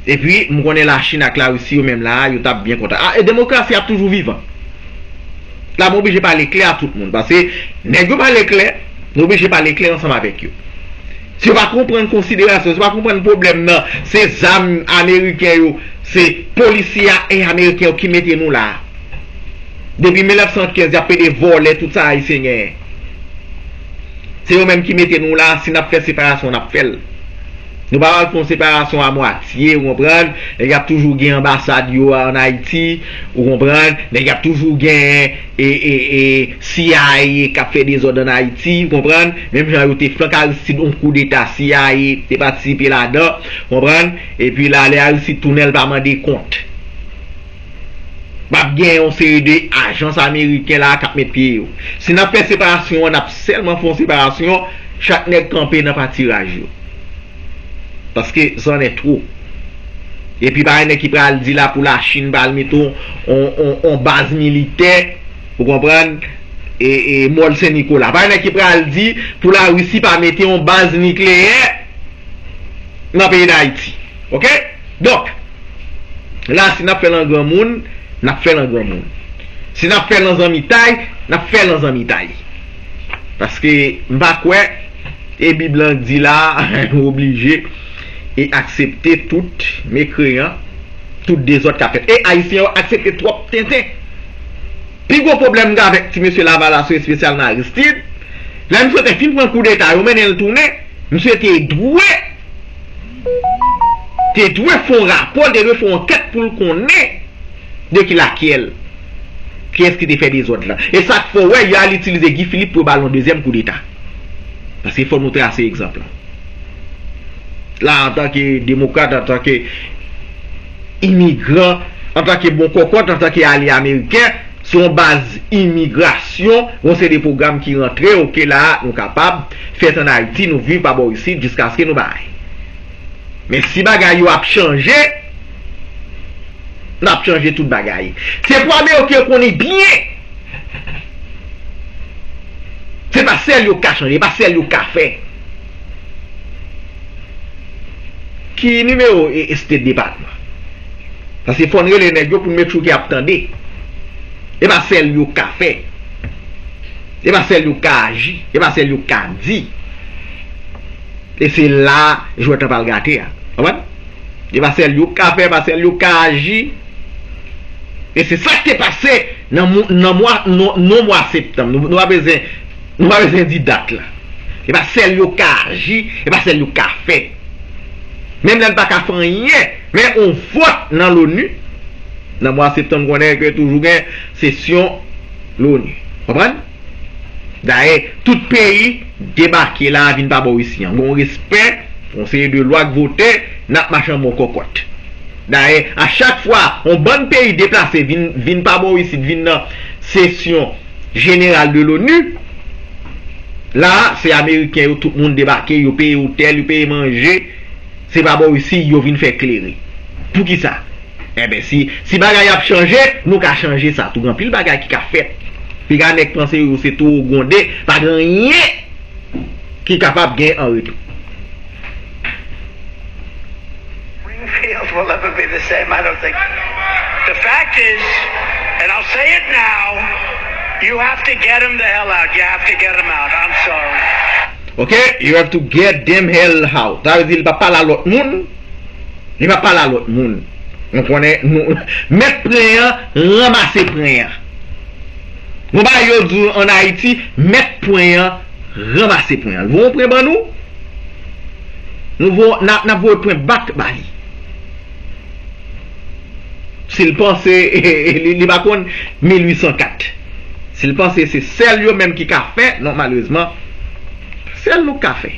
Epi, m konnen Lachin ak Larisi yo menm la a, yo t ap byen kontan. A, e demokrasi ap toujou vivan. La, m oblije pale klè a tout moun. Paske, nèg yo pale klè, nou oblije pale klè ansanm avèk yo. Si yo pa konprann konsiderasyon, si yo pa konprann pwoblèm nan, se zam ameriken yo, se polisye a e ameriken yo ki mete nou la a. Depi mil nèf san kenz, y ap pede vòlè tout sa Ayisyen genyen. Se yo menm ki mete nou la, si n ap fè separasyon, n ap fè l. Nou pa pral fè yon separasyon a mwatye, ou konprann? Nèg y ap toujou gen anbasad yo ann Ayiti, ou konprann? Nèg y ap toujou gen e, e, e, C I A k ap fè dezòd ann Ayiti, ou konprann? Menm jan yo te flanke Aristide yon koudeta, C I A te patisipe ladan, ou konprann? Epi la, lè Aristide tounen, l pa mande kont. P ap gen yon seri de ajans ameriken la k ap met pye yo. Si n ap fè separasyon an, n ap sèlman fè yon separasyon, chak nèg kanpe nan patiraj yo. Paske c'en est trop. Epi pa gen nèg ki pral di la pou Lachin pral mete yon, yon, yon, yon baz militè, ou konprann, e, e, Mòl Sen Nikola. Pa gen nèg ki pral di pou Larisi pa mete yon baz nikleyè nan peyi Dayiti. Oke? Donk, la, si n ap fè l an granmoun, n ap fè l an granmoun. Si n ap fè l an zanmitay, n ap fè l an zanmitay. Paske m pa kwè, e Bib lan di la, nou oblije e aksepte tout mekreyan, tout dezòd k ap fèt. E Ayisyen yo aksepte twòp tenten. Pi gwo pwoblèm m gen avèk ti mesye Lavalas yo, espesyalman Aristide, lè misye te fin pran koudeta, yo mennen l tounen, misye te dwe, te dwe fè yon rapò, te dwe fè yon ankèt pou l konnen de ki lakyèl, kiyès ki te fè dezòd lan. E sa k fè w wè, y al itilize Guy Philippe pou yo ba l yon dezyèm koudeta. Paske fò nou trase egzanp lan. La, antanke demokrat, antanke imigran, antanke bon kòkòt, antanke alye ameriken, sou yon baz imigrasyon, yon seri de pwogram ki rantre, oke, la, nou kapab fèt ann Ayiti, nou viv pa bò isit, jiskaske nou bay. Men si bagay yo ap chanje, n ap chanje tout bagay. Se pwoblèm yo ke yo konnen byen. Se pa sèl yo ka chanje, se pa sèl yo ka fè. Ki nimewo e, e State Department? Paske fò n rele nèg yo pou n make sure ke y ap tande. E pa sèl yo ka fè. E pa sèl yo ka aji. E pa sèl yo ka di. E se la jwèt lan pral gate a. Konprann? E pa sèl yo ka fè, e pa sèl yo ka aji. E se sa k te pase nan mwa, nan mwa, non, non mwa septanm. Nou, nou pa bezwen, nou pa bezwen di dat la. E pa sèl yo ka aji, e pa sèl yo ka fè. Menm lè n pa ka fè anyen, men on vòt nan Loni, nan mwa septanm, konnen ke toujou gen sesyon Loni. Konprann? Dayè, tout peyi debake la vin pa bò isi an. Gon respè, gon seri de lwa k vote, n ap mache an bon kòkòt. Dayè, a chak fwa, on bann peyi deplase vin, vin pa bò isit, vin nan sesyon jeneral de Loni, la, se Ameriken yo, tout moun debake, yo peye otèl, yo peye manje, se pa bò isi yo vin fè klere. Poukisa? Enben, si, si bagay ap chanje, nou ka chanje sa tou. Gen anpil bagay ki ka fèt. Piga nèg panse yo se towo gwonde, pa gen anyen ki kapab gen an retou. Springfield will ever be the same, I don't think. The fact is, and I'll say it now, you have to get him the hell out. You have to get him out. I'm sorry. Ok, you have to get them hell out. Sa vle di li pa pale a lòt moun. Li pa pale a lòt moun. Nou konnen, nou, mèt pren an, ranmase pren an. Gon bagay yo di ann Ayiti, mèt pren an, ranmase pren an. Voye yon pren ban nou, nou vo, n ap, n ap voye pren bak ba li. Si l panse, li, li pa konn mil uit san kat. Si l panse se sèl yo menm ki ka fè, non, malerezman, sèl nou k ka fè.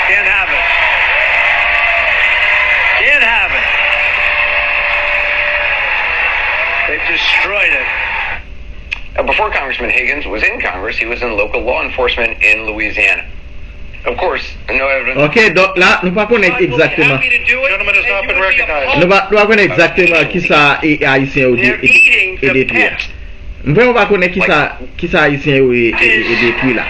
Can't have it. Can't have it. They've destroyed it. Now, before Congressman Higgins was in Congress, he was in local law enforcement in Louisiana. Of course, no evidence. Ok, donk la, nou pa konnen egzakteman. Gentleman has not been recognized. Nou pa, nou pa konnen egzakteman kisa e, Ayisyen yo de, e, e detwi a. M vrèman pa konnen kisa, kisa Ayisyen yo e, e, e detwi la.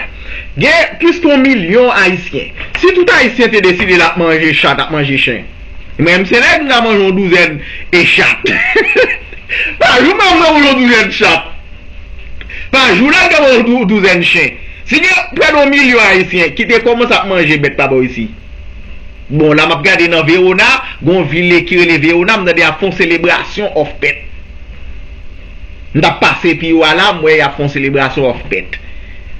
Gen plis ke yon milyon Ayisyen. Si tout Ayisyen te deside l ap manje chat, ap manje chen, mwen menm se nèg m ka manje yon douzèn e chat. Pa jou mwen manje yon douzèn chat. Pa jou la, l ka manje yon dou-, douzèn chen. Si gen prè de yon milyon Ayisyen ki te kòmanse ap manje bèt pa bò isi. Bon, la m ap gade nan Verona, gon vil ki rele Verona, m tande y ap fè yon selebrasyon òf pèt. M t ap pase pi wo a la, m wè y ap fè yon selebrasyon òf pèt.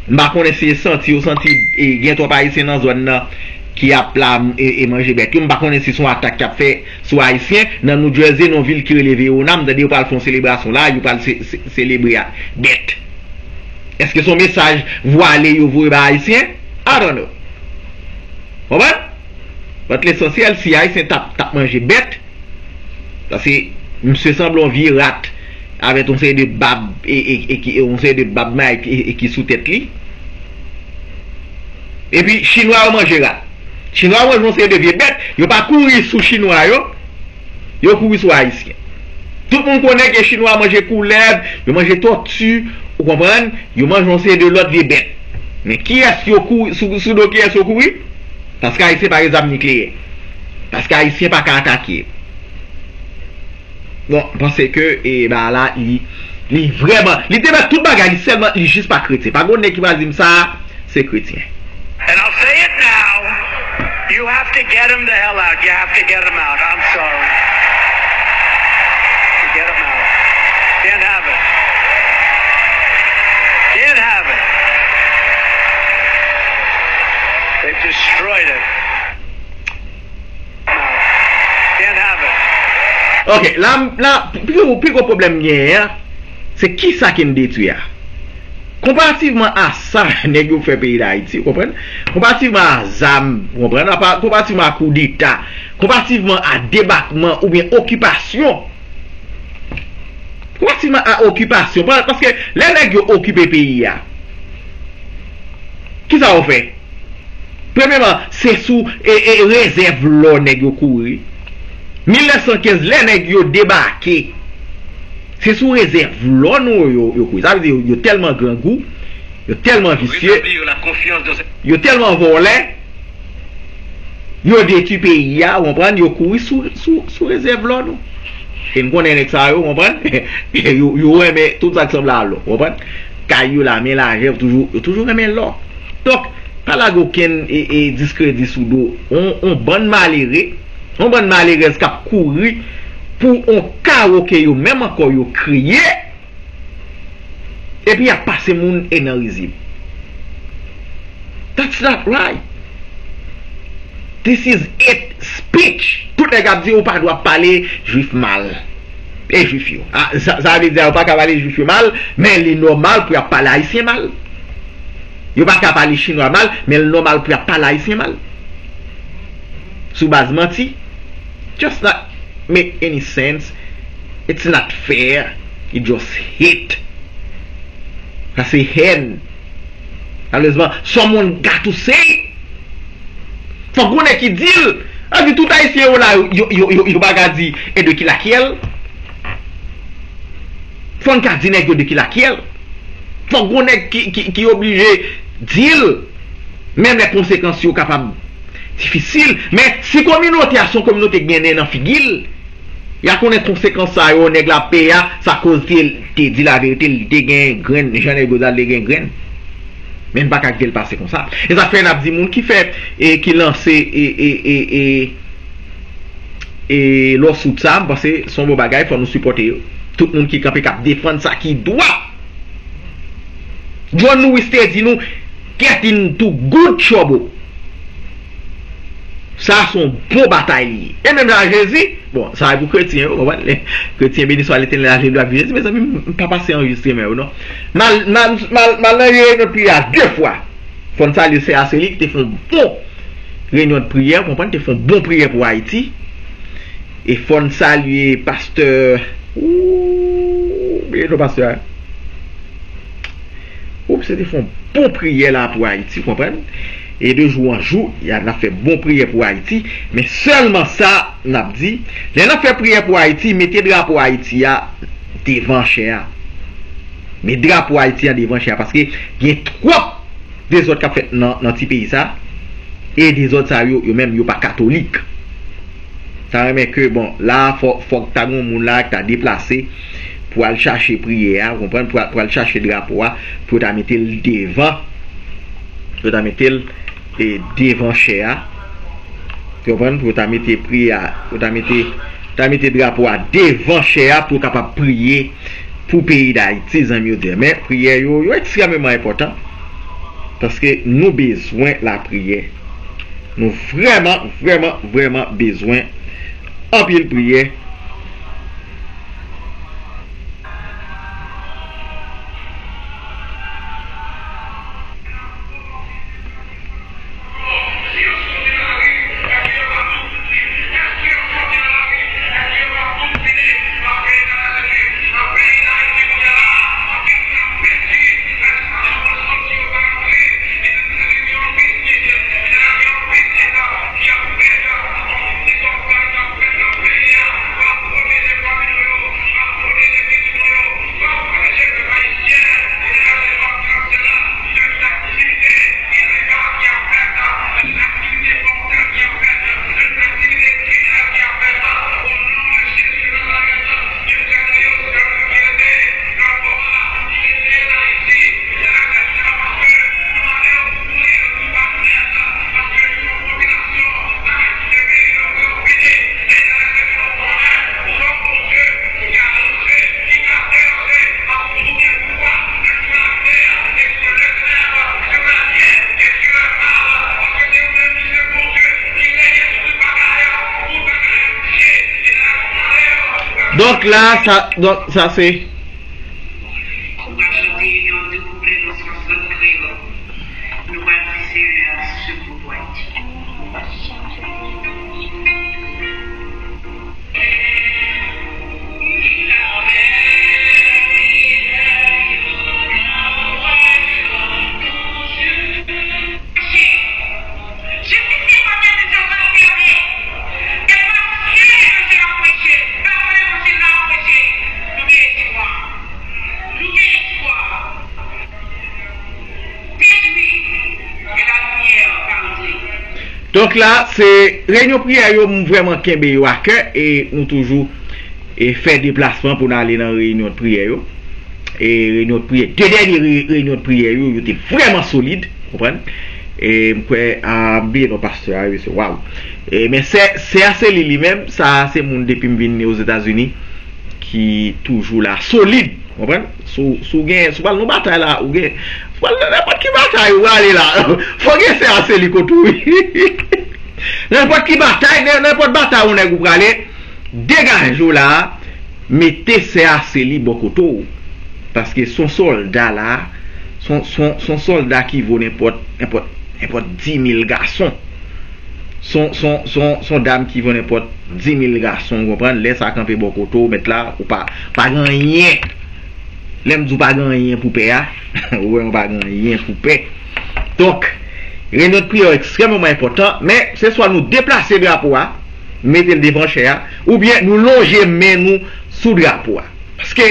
M pa konnen si se santi yo santi, e, gen twòp Ayisyen nan zòn nan ki ap la, e, e manje bèt yo. M pa konnen si se yon atak y ap fè sou Ayisyen. Nan New Jersey, nan yon vil ki rele Verona, m tande yo pral fè yon selebrasyon la, yo pral se-, se-, selebre ak bèt. Èske se yon mesaj vwale yo voye bay Ayisyen? I don't know. Konprann? But lesansyèl, si Ayisyen t ap, t ap manje bèt, paske misye sanble yon vye rat avèk yon seri de bab, e, e, e ki, e yon seri de bab mayk, e, e ki sou tèt li. Epi, Chinwa yo manje rat. Chinwa yo manje yon seri de vye bèt, yo pa kouri sou Chinwa yo, yo kouri sou Ayisyen. Tout moun konnen ke Chinwa manje koulèv, yo manje tòti, ou konprann? Yo manje yon seri de lòt vye bèt. Men kiyès yo kouri, sou, sou do kiyès yo kouri? Paske Ayisyen pa gen zam nikleyè. Paske Ayisyen pa ka atake. Bon, m panse ke, e, ba la, li, li vrèman, li te mèt tout bagay, li sèlman, li jis pa kretyen. Pa gon nèg ki pral di m sa, se kretyen. And I'll say it now, you have to get him the hell out. You have to get him out. I'm sorry. You get him out. Can't have it. Can't have it. They've destroyed it. Can't have it. Ok, la, la, pi gwo, pi gwo pwoblèm m genyen an, se kisa ke n detwi a. Konparativman a sa nèg yo fè peyi Dayiti, ou konprann? Konparativman a zam, ou konprann? Apa, konparativman a koudeta, konparativman a debakman oubyen okipasyon. Konparativman a okipasyon, pa-, paske lè nèg yo okipe peyi a, kisa yo fè? Premyèman, se sou, e, e, rezèv lò nèg yo kouri. Mil nèf san kenz, lè nèg yo debake, se sou rezèv lò nou yo, yo kouri. Sa vle di yo, yo tèlman grangou, yo tèlman visye, yo tèlman vòlè, yo detwi peyi a, ou konprann, yo kouri sou, sou, sou rezèv lò nou. E n konnen nèg sa yo, ou konprann, yo, yo renmen tout sa k sanble a lò, ou konprann. Kay yo, lame, lajan, yo toujou, yo toujou renmen lò. Donk, pa lage okenn, e, e, diskredi sou do on, on bann malere, on bann malerèz k ap kouri pou on kawo ke yo menm ankò yo kreye, epi y ap pase moun e nan rizib. That's not right. This is hate speech. Tout nèg ap di ou pa dwe ap pale jwif mal. E jwif yo. A, sa, sa vle di a, yo pa ka pale jwif yo mal, men li nòmal pou y ap pale ayisyen mal. Yo pa ka pale chinwa mal, men li nòmal pou y ap pale ayisyen mal. Sou baz manti. Just not make any sense. It's not fair. It just hate. Sa se hèn. Malerezman, someone got to say it. Fòk gon nèg ki di l. Sa vle di tout ayisyen yo la, yo, yo, yo, yo pa ka di e de ki lakyèl. Fò n ka di nèg yo de ki lakyèl. Fòk gon nèg ki, ki, ki oblije di l. Menm lè konsekans yo kapab difisil. Men si kominote a se yon kominote k gen nen nan figi l, y a konnen konsekans sa yo nèg la ap peye a, sa koz te, te di laverite, li te gen grenn, jan nèg yo di a, li te gen grenn. Men n pa ka kite l pase konsa. E sa k fè n ap di moun ki fè, e ki lanse, e, e, e, e, e lawsuit sa, m panse se yon bon bagay, fò nou sipòte yo. Tout moun ki kanpe, k ap defann sa ki dwa. John Lewis te di nou, "Get into good trouble." Sa se yon bon batay li ye. E menm jan ak Jezi, bon, sa e pou kretyen yo, konprann? Kretyen beni swa Letènèl, lave dlo ak vi Jezi, mezanmi, m pa pase anrejistreman yo, non. M al, m al, m al, m al nan reyinyon priyè a de fwa. Fò n salye sè a, se li ki te fè yon bon reyinyon de priyè, konprann, te fè yon bon priyè pou Ayiti. E fò n salye pastè, ooh, bliye non pastè a. Ooh, se te fè yon bon priyè la pou Ayiti, konprann. E de jou an jou, y a, n ap fè bon priyè pou Ayiti. Men sèlman sa, n ap di, lè n ap fè priyè pou Ayiti, mete drapo Ayiti a devan chè a. Met drapo Ayiti a devan chè a, paske gen twòp dezòd k ap fèt nan, nan ti peyi sa. E dezòd sa yo, yo menm, yo pa katolik. Ta renmen ke, bon, la, fò, fòk ta gen yon moun la ki ta deplase pou al chache priyè a, ou konprann, pou al, pou al chache drapo a, pou yo ta mete l devan, pou yo ta mete l, e, devan chè a. Ou konprann, pou yo ta mete priyè a, pou yo ta mete, ta mete drapo a devan chè a pou yo kapab priye pou peyi Dayiti, zanmi yo di. Men, priyè yo, yo ekstrèmeman enpòtan, paske nou bezwen lapriyè. Nou vrèman, vrèman, vrèman bezwen anpil priyè. Donk la, sa, donk, sa se. Nou pral chante yon de kouplè nan sans lang kreyòl. Nou pral di Senyè a sekou pwèt. Donk la, se reyinyon priyè yo, m vrèman kenbe yo a kè, e nou toujou e fè deplasman pou n ale nan reyinyon de priyè yo. E reyinyon de priyè, de dènye re- reyinyon de priyè yo, yo te vrèman solid, konprann? E m kwè, a, m bliye non pastè a, wi, se, waw. E, men sè, sè a se li, li menm, sa se moun depi m vin Ozetazini, ki toujou la, solid, konprann? Si w, si w gen, si w pral nan batay la, ou gen, si w pral nan nenpòt ki batay ou prale la, fò gen sè a se li kote w, wi. Nenpòt ki batay, nen- nenpòt batay ou nèg ou prale, degaje w la, mete sè a se li bò kote w. Paske se yon sòlda la, se yon- se yon- se yon sòlda ki vo nenpòt, nenpòt, nenpòt di mil gason. Se yon- se yon- se yon- se yon dam ki vo nenpòt di mil gason, ou konprann? Lè sa kanpe bò kote w, mèt la, ou pa, pa gen anyen. Lè m di w pa gen anyen pou pè a, ou wè, ou pa gen anyen pou pè. Donk, reyinyon de priyè yo ekstrèmeman enpòtan, men se swa nou deplase drapo a, mete l devan chè a, oubyen nou lonje men nou sou drapo a. Paske,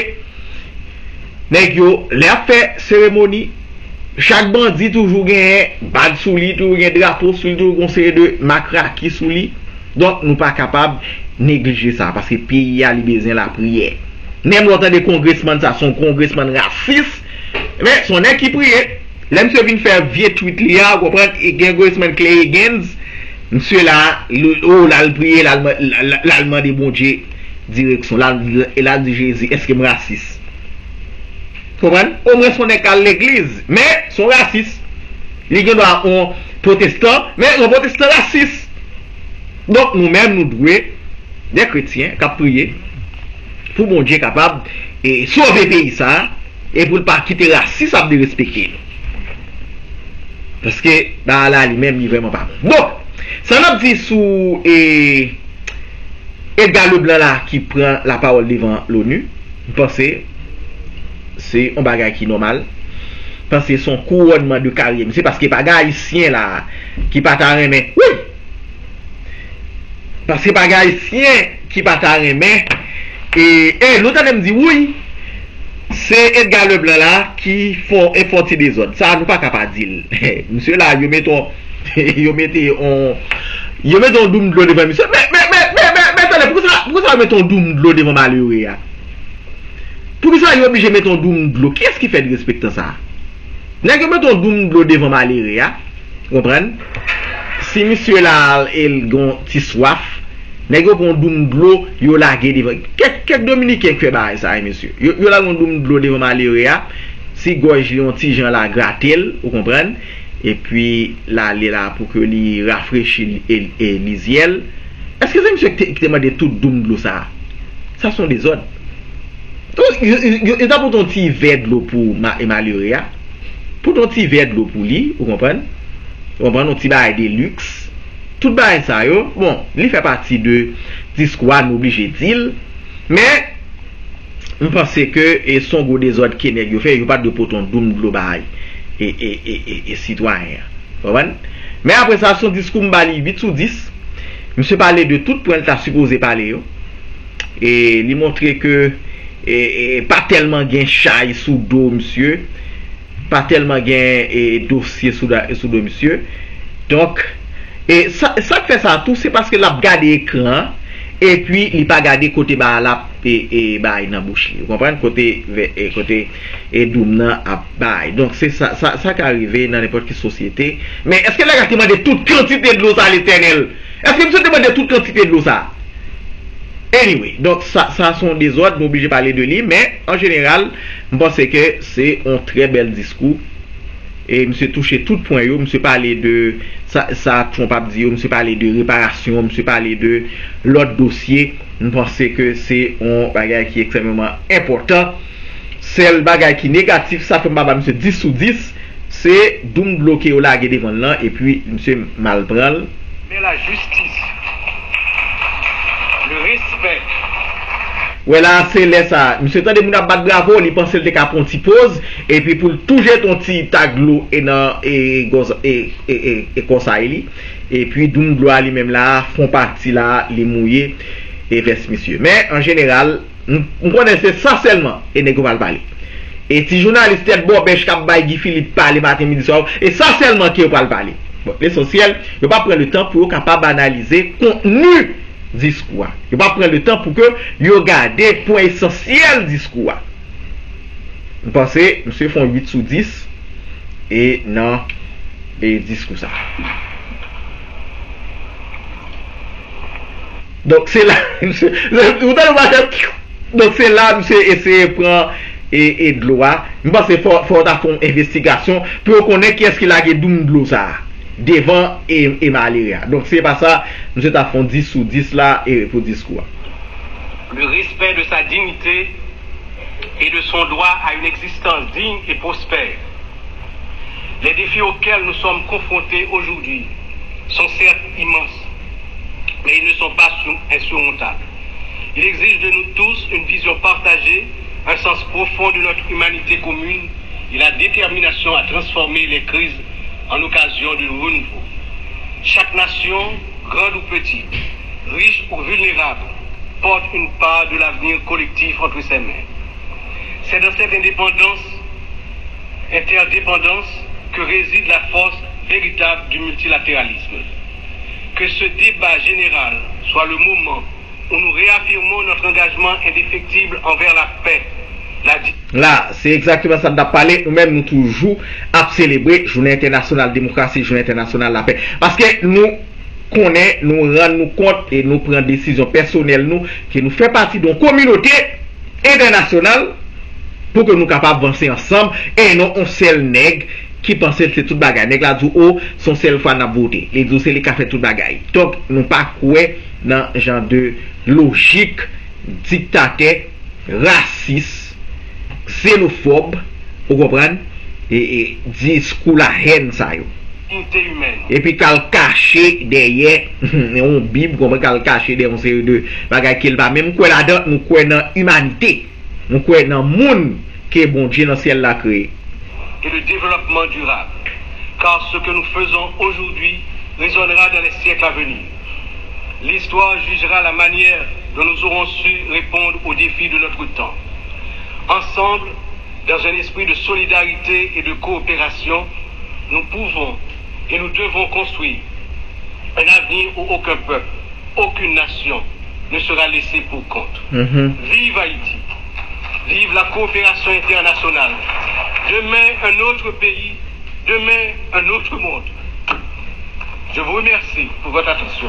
nèg yo, lè y ap fè seremoni, chak bandi toujou genyen bag sou li, toujou gen drapo sou li, toujou gen yon seri de mak raki sou li. Donk, nou pa kapab neglije sa, paske peyi a, li bezwen lapriyè. Menm lè w tande kongresmann sa, se yon kongresmann rasis, men se yon nèg ki priye. Lè misye vin fè vye tweet li a, ou konprann, e gen kongresmann Clay Higgins, misye la, l- o, l al priye, l al man- l al- l al mande Bondye direksyon. L al, e l al di Jezi, èske m rasis? Konprann? Omwen se yon nèg k al legliz, men se yon rasis. Li gen dwa yon pwotestan, men yon pwotestan rasis. Donk, nou menm, nou dwe, de kretyen k ap priye pou Bondye kapab e, sove peyi sa a, e pou l pa kite rasis ap derespekte nou. Paske, bagay la, li menm, li vrèman pa bon. Bon, sa n ap di sou e, Edgar Leblanc la ki pran lapawòl devan l'ONU, m panse se yon bagay ki nòmal. M panse se yon kouwònman de karyè misye, paske pa gen Ayisyen la ki pa ta renmen. Wi! Paske pa gen Ayisyen ki pa ta renmen. E, e nou tande m di, wi, se Edgar Leblanc la ki fè, e fè yon ti dezòd. Sa, nou pa ka pa di l. Misye la, yo mete yon, yo mete yon, yo mete yon doum dlo devan misye. Men, men, men, men, men, men, tande, poukisa, poukisa yo mete yon doum dlo devan malere a? Poukisa yo oblije mete yon doum dlo? Kiyès ki fè derespektan sa? Nèg yo mete yon doum dlo devan malere a, ou konprann? Si misye la, e l gen yon ti swaf, nèg yo pran yon doum dlo, yo lage devan. Kèk, kèk Dominiken k fè bagay sa, wi, mesye. Yo, yo lage yon doum dlo devan malere a, si gòj li yon ti jan la grate l, ou konprann? Epi l ale la pou ke li rafrechi e, e lizyè l. Èske se misye ki te, ki te mande tout doum dlo sa a? Sa se yon dezòd. Yo, yo, yo, yo ta pote yon ti vè dlo pou ma- e malere a. Pote yon ti vè dlo pou li, ou konprann? Ou konprann? Yon ti bagay de liks. Tout bagay sa yo, bon, li fè pati de diskou a, nou oblije di l. Men, m panse ke e se yon gwo dezòd ke nèg yo fè, yo pa t dwe pote yon doum dlo bay e, e, e, e, e sitwayen an. Konprann? Men apre sa, se yon diskou m ba li uit sou dis. Misye pale de tout pwen l ta sipoze pale yo. E li montre ke e, e, pa tèlman gen chay sou do misye, pa tèlman gen e, dosye sou, da- sou do misye. Donk, e sa, sa k fè sa tou, se paske l ap gade ekran an, epi li pa gade kote bagay la ap e, e, bay nan bouch li. Ou konprann? Kote, vè- e, kote e, doum nan ap bay. Donk, se sa, sa, sa ka rive nan nenpòt ki sosyete. Men, èske nèg la te mande tout kantite dlo sa, Letènèl? Èske misye te mande tout kantite dlo sa? Anyway, donk sa, sa se yon dezòd, nou oblije pale de li, men an jeneral, m panse ke se yon trè bèl diskou E misye touche tout pwen yo, misye pale de sa, sa Trump ap di yo, misye pale de reparasyon, misye pale de lòt dosye. M panse ke se yon bagay ki ekstrèmeman enpòtan. Sèl bagay ki negatif, sa fè m pa ba misye dis sou dis, se doum dlo ke yo lage devan l lan, epi misye mal pran l. Mais la justice, le respect. Wè la, se lè sa, misye tande moun ap bat bravo, li panse l te ka pran yon ti poz, epi pou l tou jete yon ti tak dlo e nan e, e, e, e, e kòsay li. Epi doum dlo a li menm la, fon pati la, li mouye e vès misye. Men, an jeneral, m, m konnen se sa sèlman e nèg yo pral pale. E ti jounalis tèt bòbèch k ap bay Guy Philippe pale maten, midi, swa, e sa sèlman ke yo pral pale. Bon, lesansyèl, yo p ap pran letan pou yo kapab analize kontni diskou a. Yo p ap pran letan pou ke yo gade pwen esansyèl diskou a. M panse misye fè yon uit sou dis e nan e diskou sa. Donk se la misye, ou tande machan, donk se la misye eseye pran e, e dlo a. M panse fò, fò w ta fè yon envestigasyon pou yo konnen kiyès ki lage doum dlo sa a devan e, e malere a. Donk se pa sa, misye ta fè yon dis sou dis la e pou diskou a. Le respect de sa dignité et de son droit à une existence digne et prospère. Les défis auxquels nous sommes confrontés aujourd'hui sont certes immenses, mais ils ne sont pas sou- insurmontables. Il exige de nous tous une vision partagée, un sens profond de notre humanité commune et la détermination à transformer les crises en occasion de renouveau. Chaque nation, grande ou petite, riche ou vulnérable, porte une part de l'avenir collectif entre ses mains. C'est dans cette indépendance, interdépendance, que réside la force véritable du multilatéralisme. Que ce débat général soit le moment où nous réaffirmons notre engagement indéfectible envers la paix, la di- La, se egzakteman sa n t ap pale. Nou menm, nou toujou ap selebre Jounen Entènasyonal Demokrasi, Jounen Entènasyonal Lapè. Paske nou konnen, nou rann nou kont e nou pran desizyon pèsonèl nou, ke nou fè pati de yon kominote entènasyonal pou ke nou kapab vanse ansanm e non yon sèl nèg ki panse l se tout bagay. Nèg la di w, o, se yon sèl fwa n ap vote. Li di w se li k ka fè tout bagay. Donk, nou pa kwè nan jan de lojik diktatè, rasis, ksenofòb, ou konprann, e, e diskou lahèn sa yo. Dignité humaine. Epi k al kache dèyè yon bib, konprann, k al kache dèyè yon seri de bagay ke l pa menm kwè ladan. Nou kwè nan imanite. Nou kwè nan moun ke Bondye nan syèl la kreye. Et le développement durable, car ce que nous faisons aujourd'hui résonnera dans les siècles à venir. L'histoire jugera la manière dont nous aurons su répondre aux défis de notre temps. Ensemble, dans un esprit de solidarité et de coopération, nous pouvons et nous devons construire un avenir où aucun peuple, aucune nation ne sera laissée pour compte. Mhm. Vive Haïti! Vive la coopération internationale! Demain, un autre pays, demain, un autre monde. Je vous remercie pour votre attention.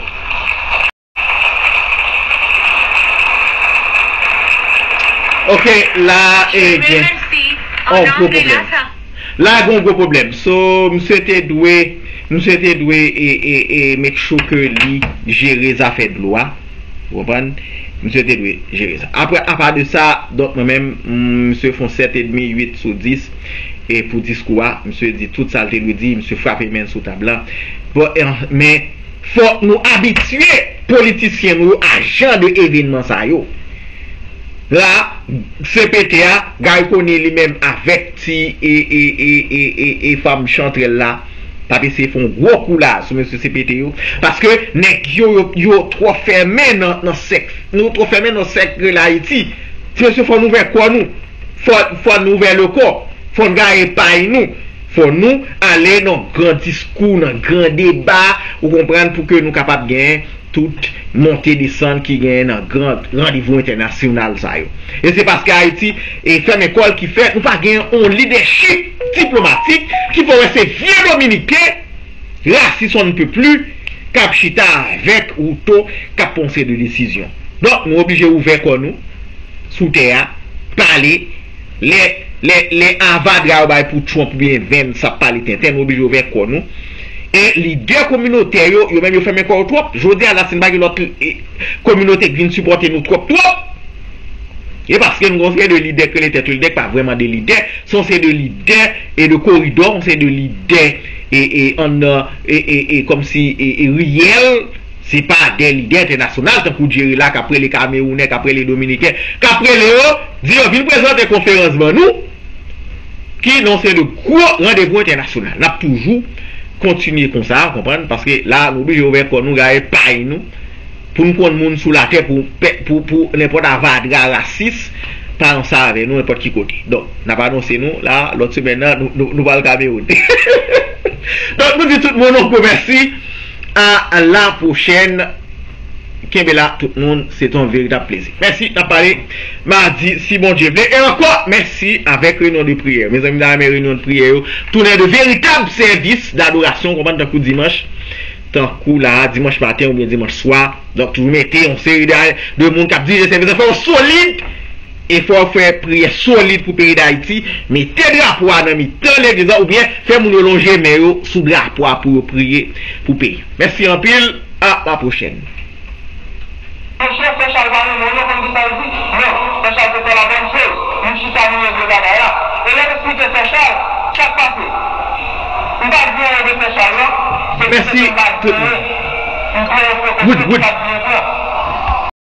Ok, la e gen yon gwo pwoblèm. La gen yon gwo pwoblèm. So, misye te dwe, misye te dwe e, e, e make sure ke li jere zafè dlo a. Ou konprann? Misye te dwe jere sa. Apre, apa de sa, donk mwen menm, m, misye fè yon sèt edmi, uit sou dis, e pou diskou a, misye di tout sa l te dwe di, misye frape men l sou tab la. Bon, e, men, fòk nou abitye politisyen nou yo a jan de evènman sa yo. La, C P T a, Garry Conille li menm avèk ti e, e, e, e, e, e fanm chantrèl la, t ap eseye fè yon gwo kou la sou mesye C P T yo. Paske nèg yo, yo, yo twò fèmen nan, nan sèk, nou twò fèmen nan sèk Rele Ayiti. Ti mesye, fò n ouvè kò nou. Fò, fò n ouvè le kò. Fò n gaye pay nou. Fò nou ale nan gran diskou, nan gran deba, ou konprann, pou ke nou kapab genyen tout monte desann ki genyen nan gran randevou entènasyonal sa yo. E se paske Ayiti e fèmen kò l ki fè nou pa genyen yon lidèchip diplomatik ki fè w wè se vye dominiken, rasis on ne peut plus, k ap chita avèk Ruto, k ap pran yon seri de desizyon. Donk, nou oblije ouvè kò nou sou tè a, pale, lè Lè, lè avadra yo bay pou Trump oubyen Vance ap pale tenten, nou oblije ouvè kò nou. E lidè kominotè yo, yo menm yo fèmen kò yo twòp. Jodi a la, si n pa gen lòt e, kominote k vin sipòte nou twòp twòp, e paske nou gen yon seri de lidè k rele tèt yo lidè, k pa vrèman de lidè, se yon seri de lidè e de koridò, yon seri de lidè e, e an e, e, e kòmsi e, e riyèl, se pa de lidè entènasyonal tankou Jerry la k ap rele Kamewounè, k ap rele Dominiken, k ap rele yo, di yo vin prezante konferans ban nou, ki nan yon seri de gwo randevou entènasyonal. N ap toujou kontinye konsa, konprann, paske la nou oblije ouvè kò nou, gaye pay nou, pou n konn moun sou latè pou, pou, pou nenpòt avadra rasis pa ansanm avè nou nenpòt ki kote. Donk, n ap anonse nou la, lòt semèn nan, nou, nou, nou pral Kamewoun. Donk, nou di tout moun ankò mèsi. A la pwochèn. Kenbe la, tout moun. Se te yon veritab plezi. Mèsi, n ap pale madi, si Bondye vle. E ankò, mèsi avèk reyinyon de priyè. Mezanmi, m ta renmen reyinyon de priyè yo tounen de veritab sèvis dadorasyon, w konprann, tankou dimanch. Tankou la, dimanch maten oubyen dimanch swa. Donk, toujou mete yon seri de, de moun k ap dirije sèvis la, fò yo solid. E fò yo fè priyè solid pou peyi Dayiti. Mete drapo a nan mitan legliz la, oubyen fè moun yo lonje men yo sou drapo a pou yo priye pou peyi. Mèsi anpil. A la pwochèn. Monchè, Frè Chal pa renmen w non, konn kisa l di? Non, Frè Chal se fè la bòn chèz. Nou chita, nou regle bagay la. E lè n esplike Frè Chal, sa k pase? M pa di anyen de Frè Chal non. Se Mèsi tout moun. M kwè yo fè konfyans, m pa di anyen.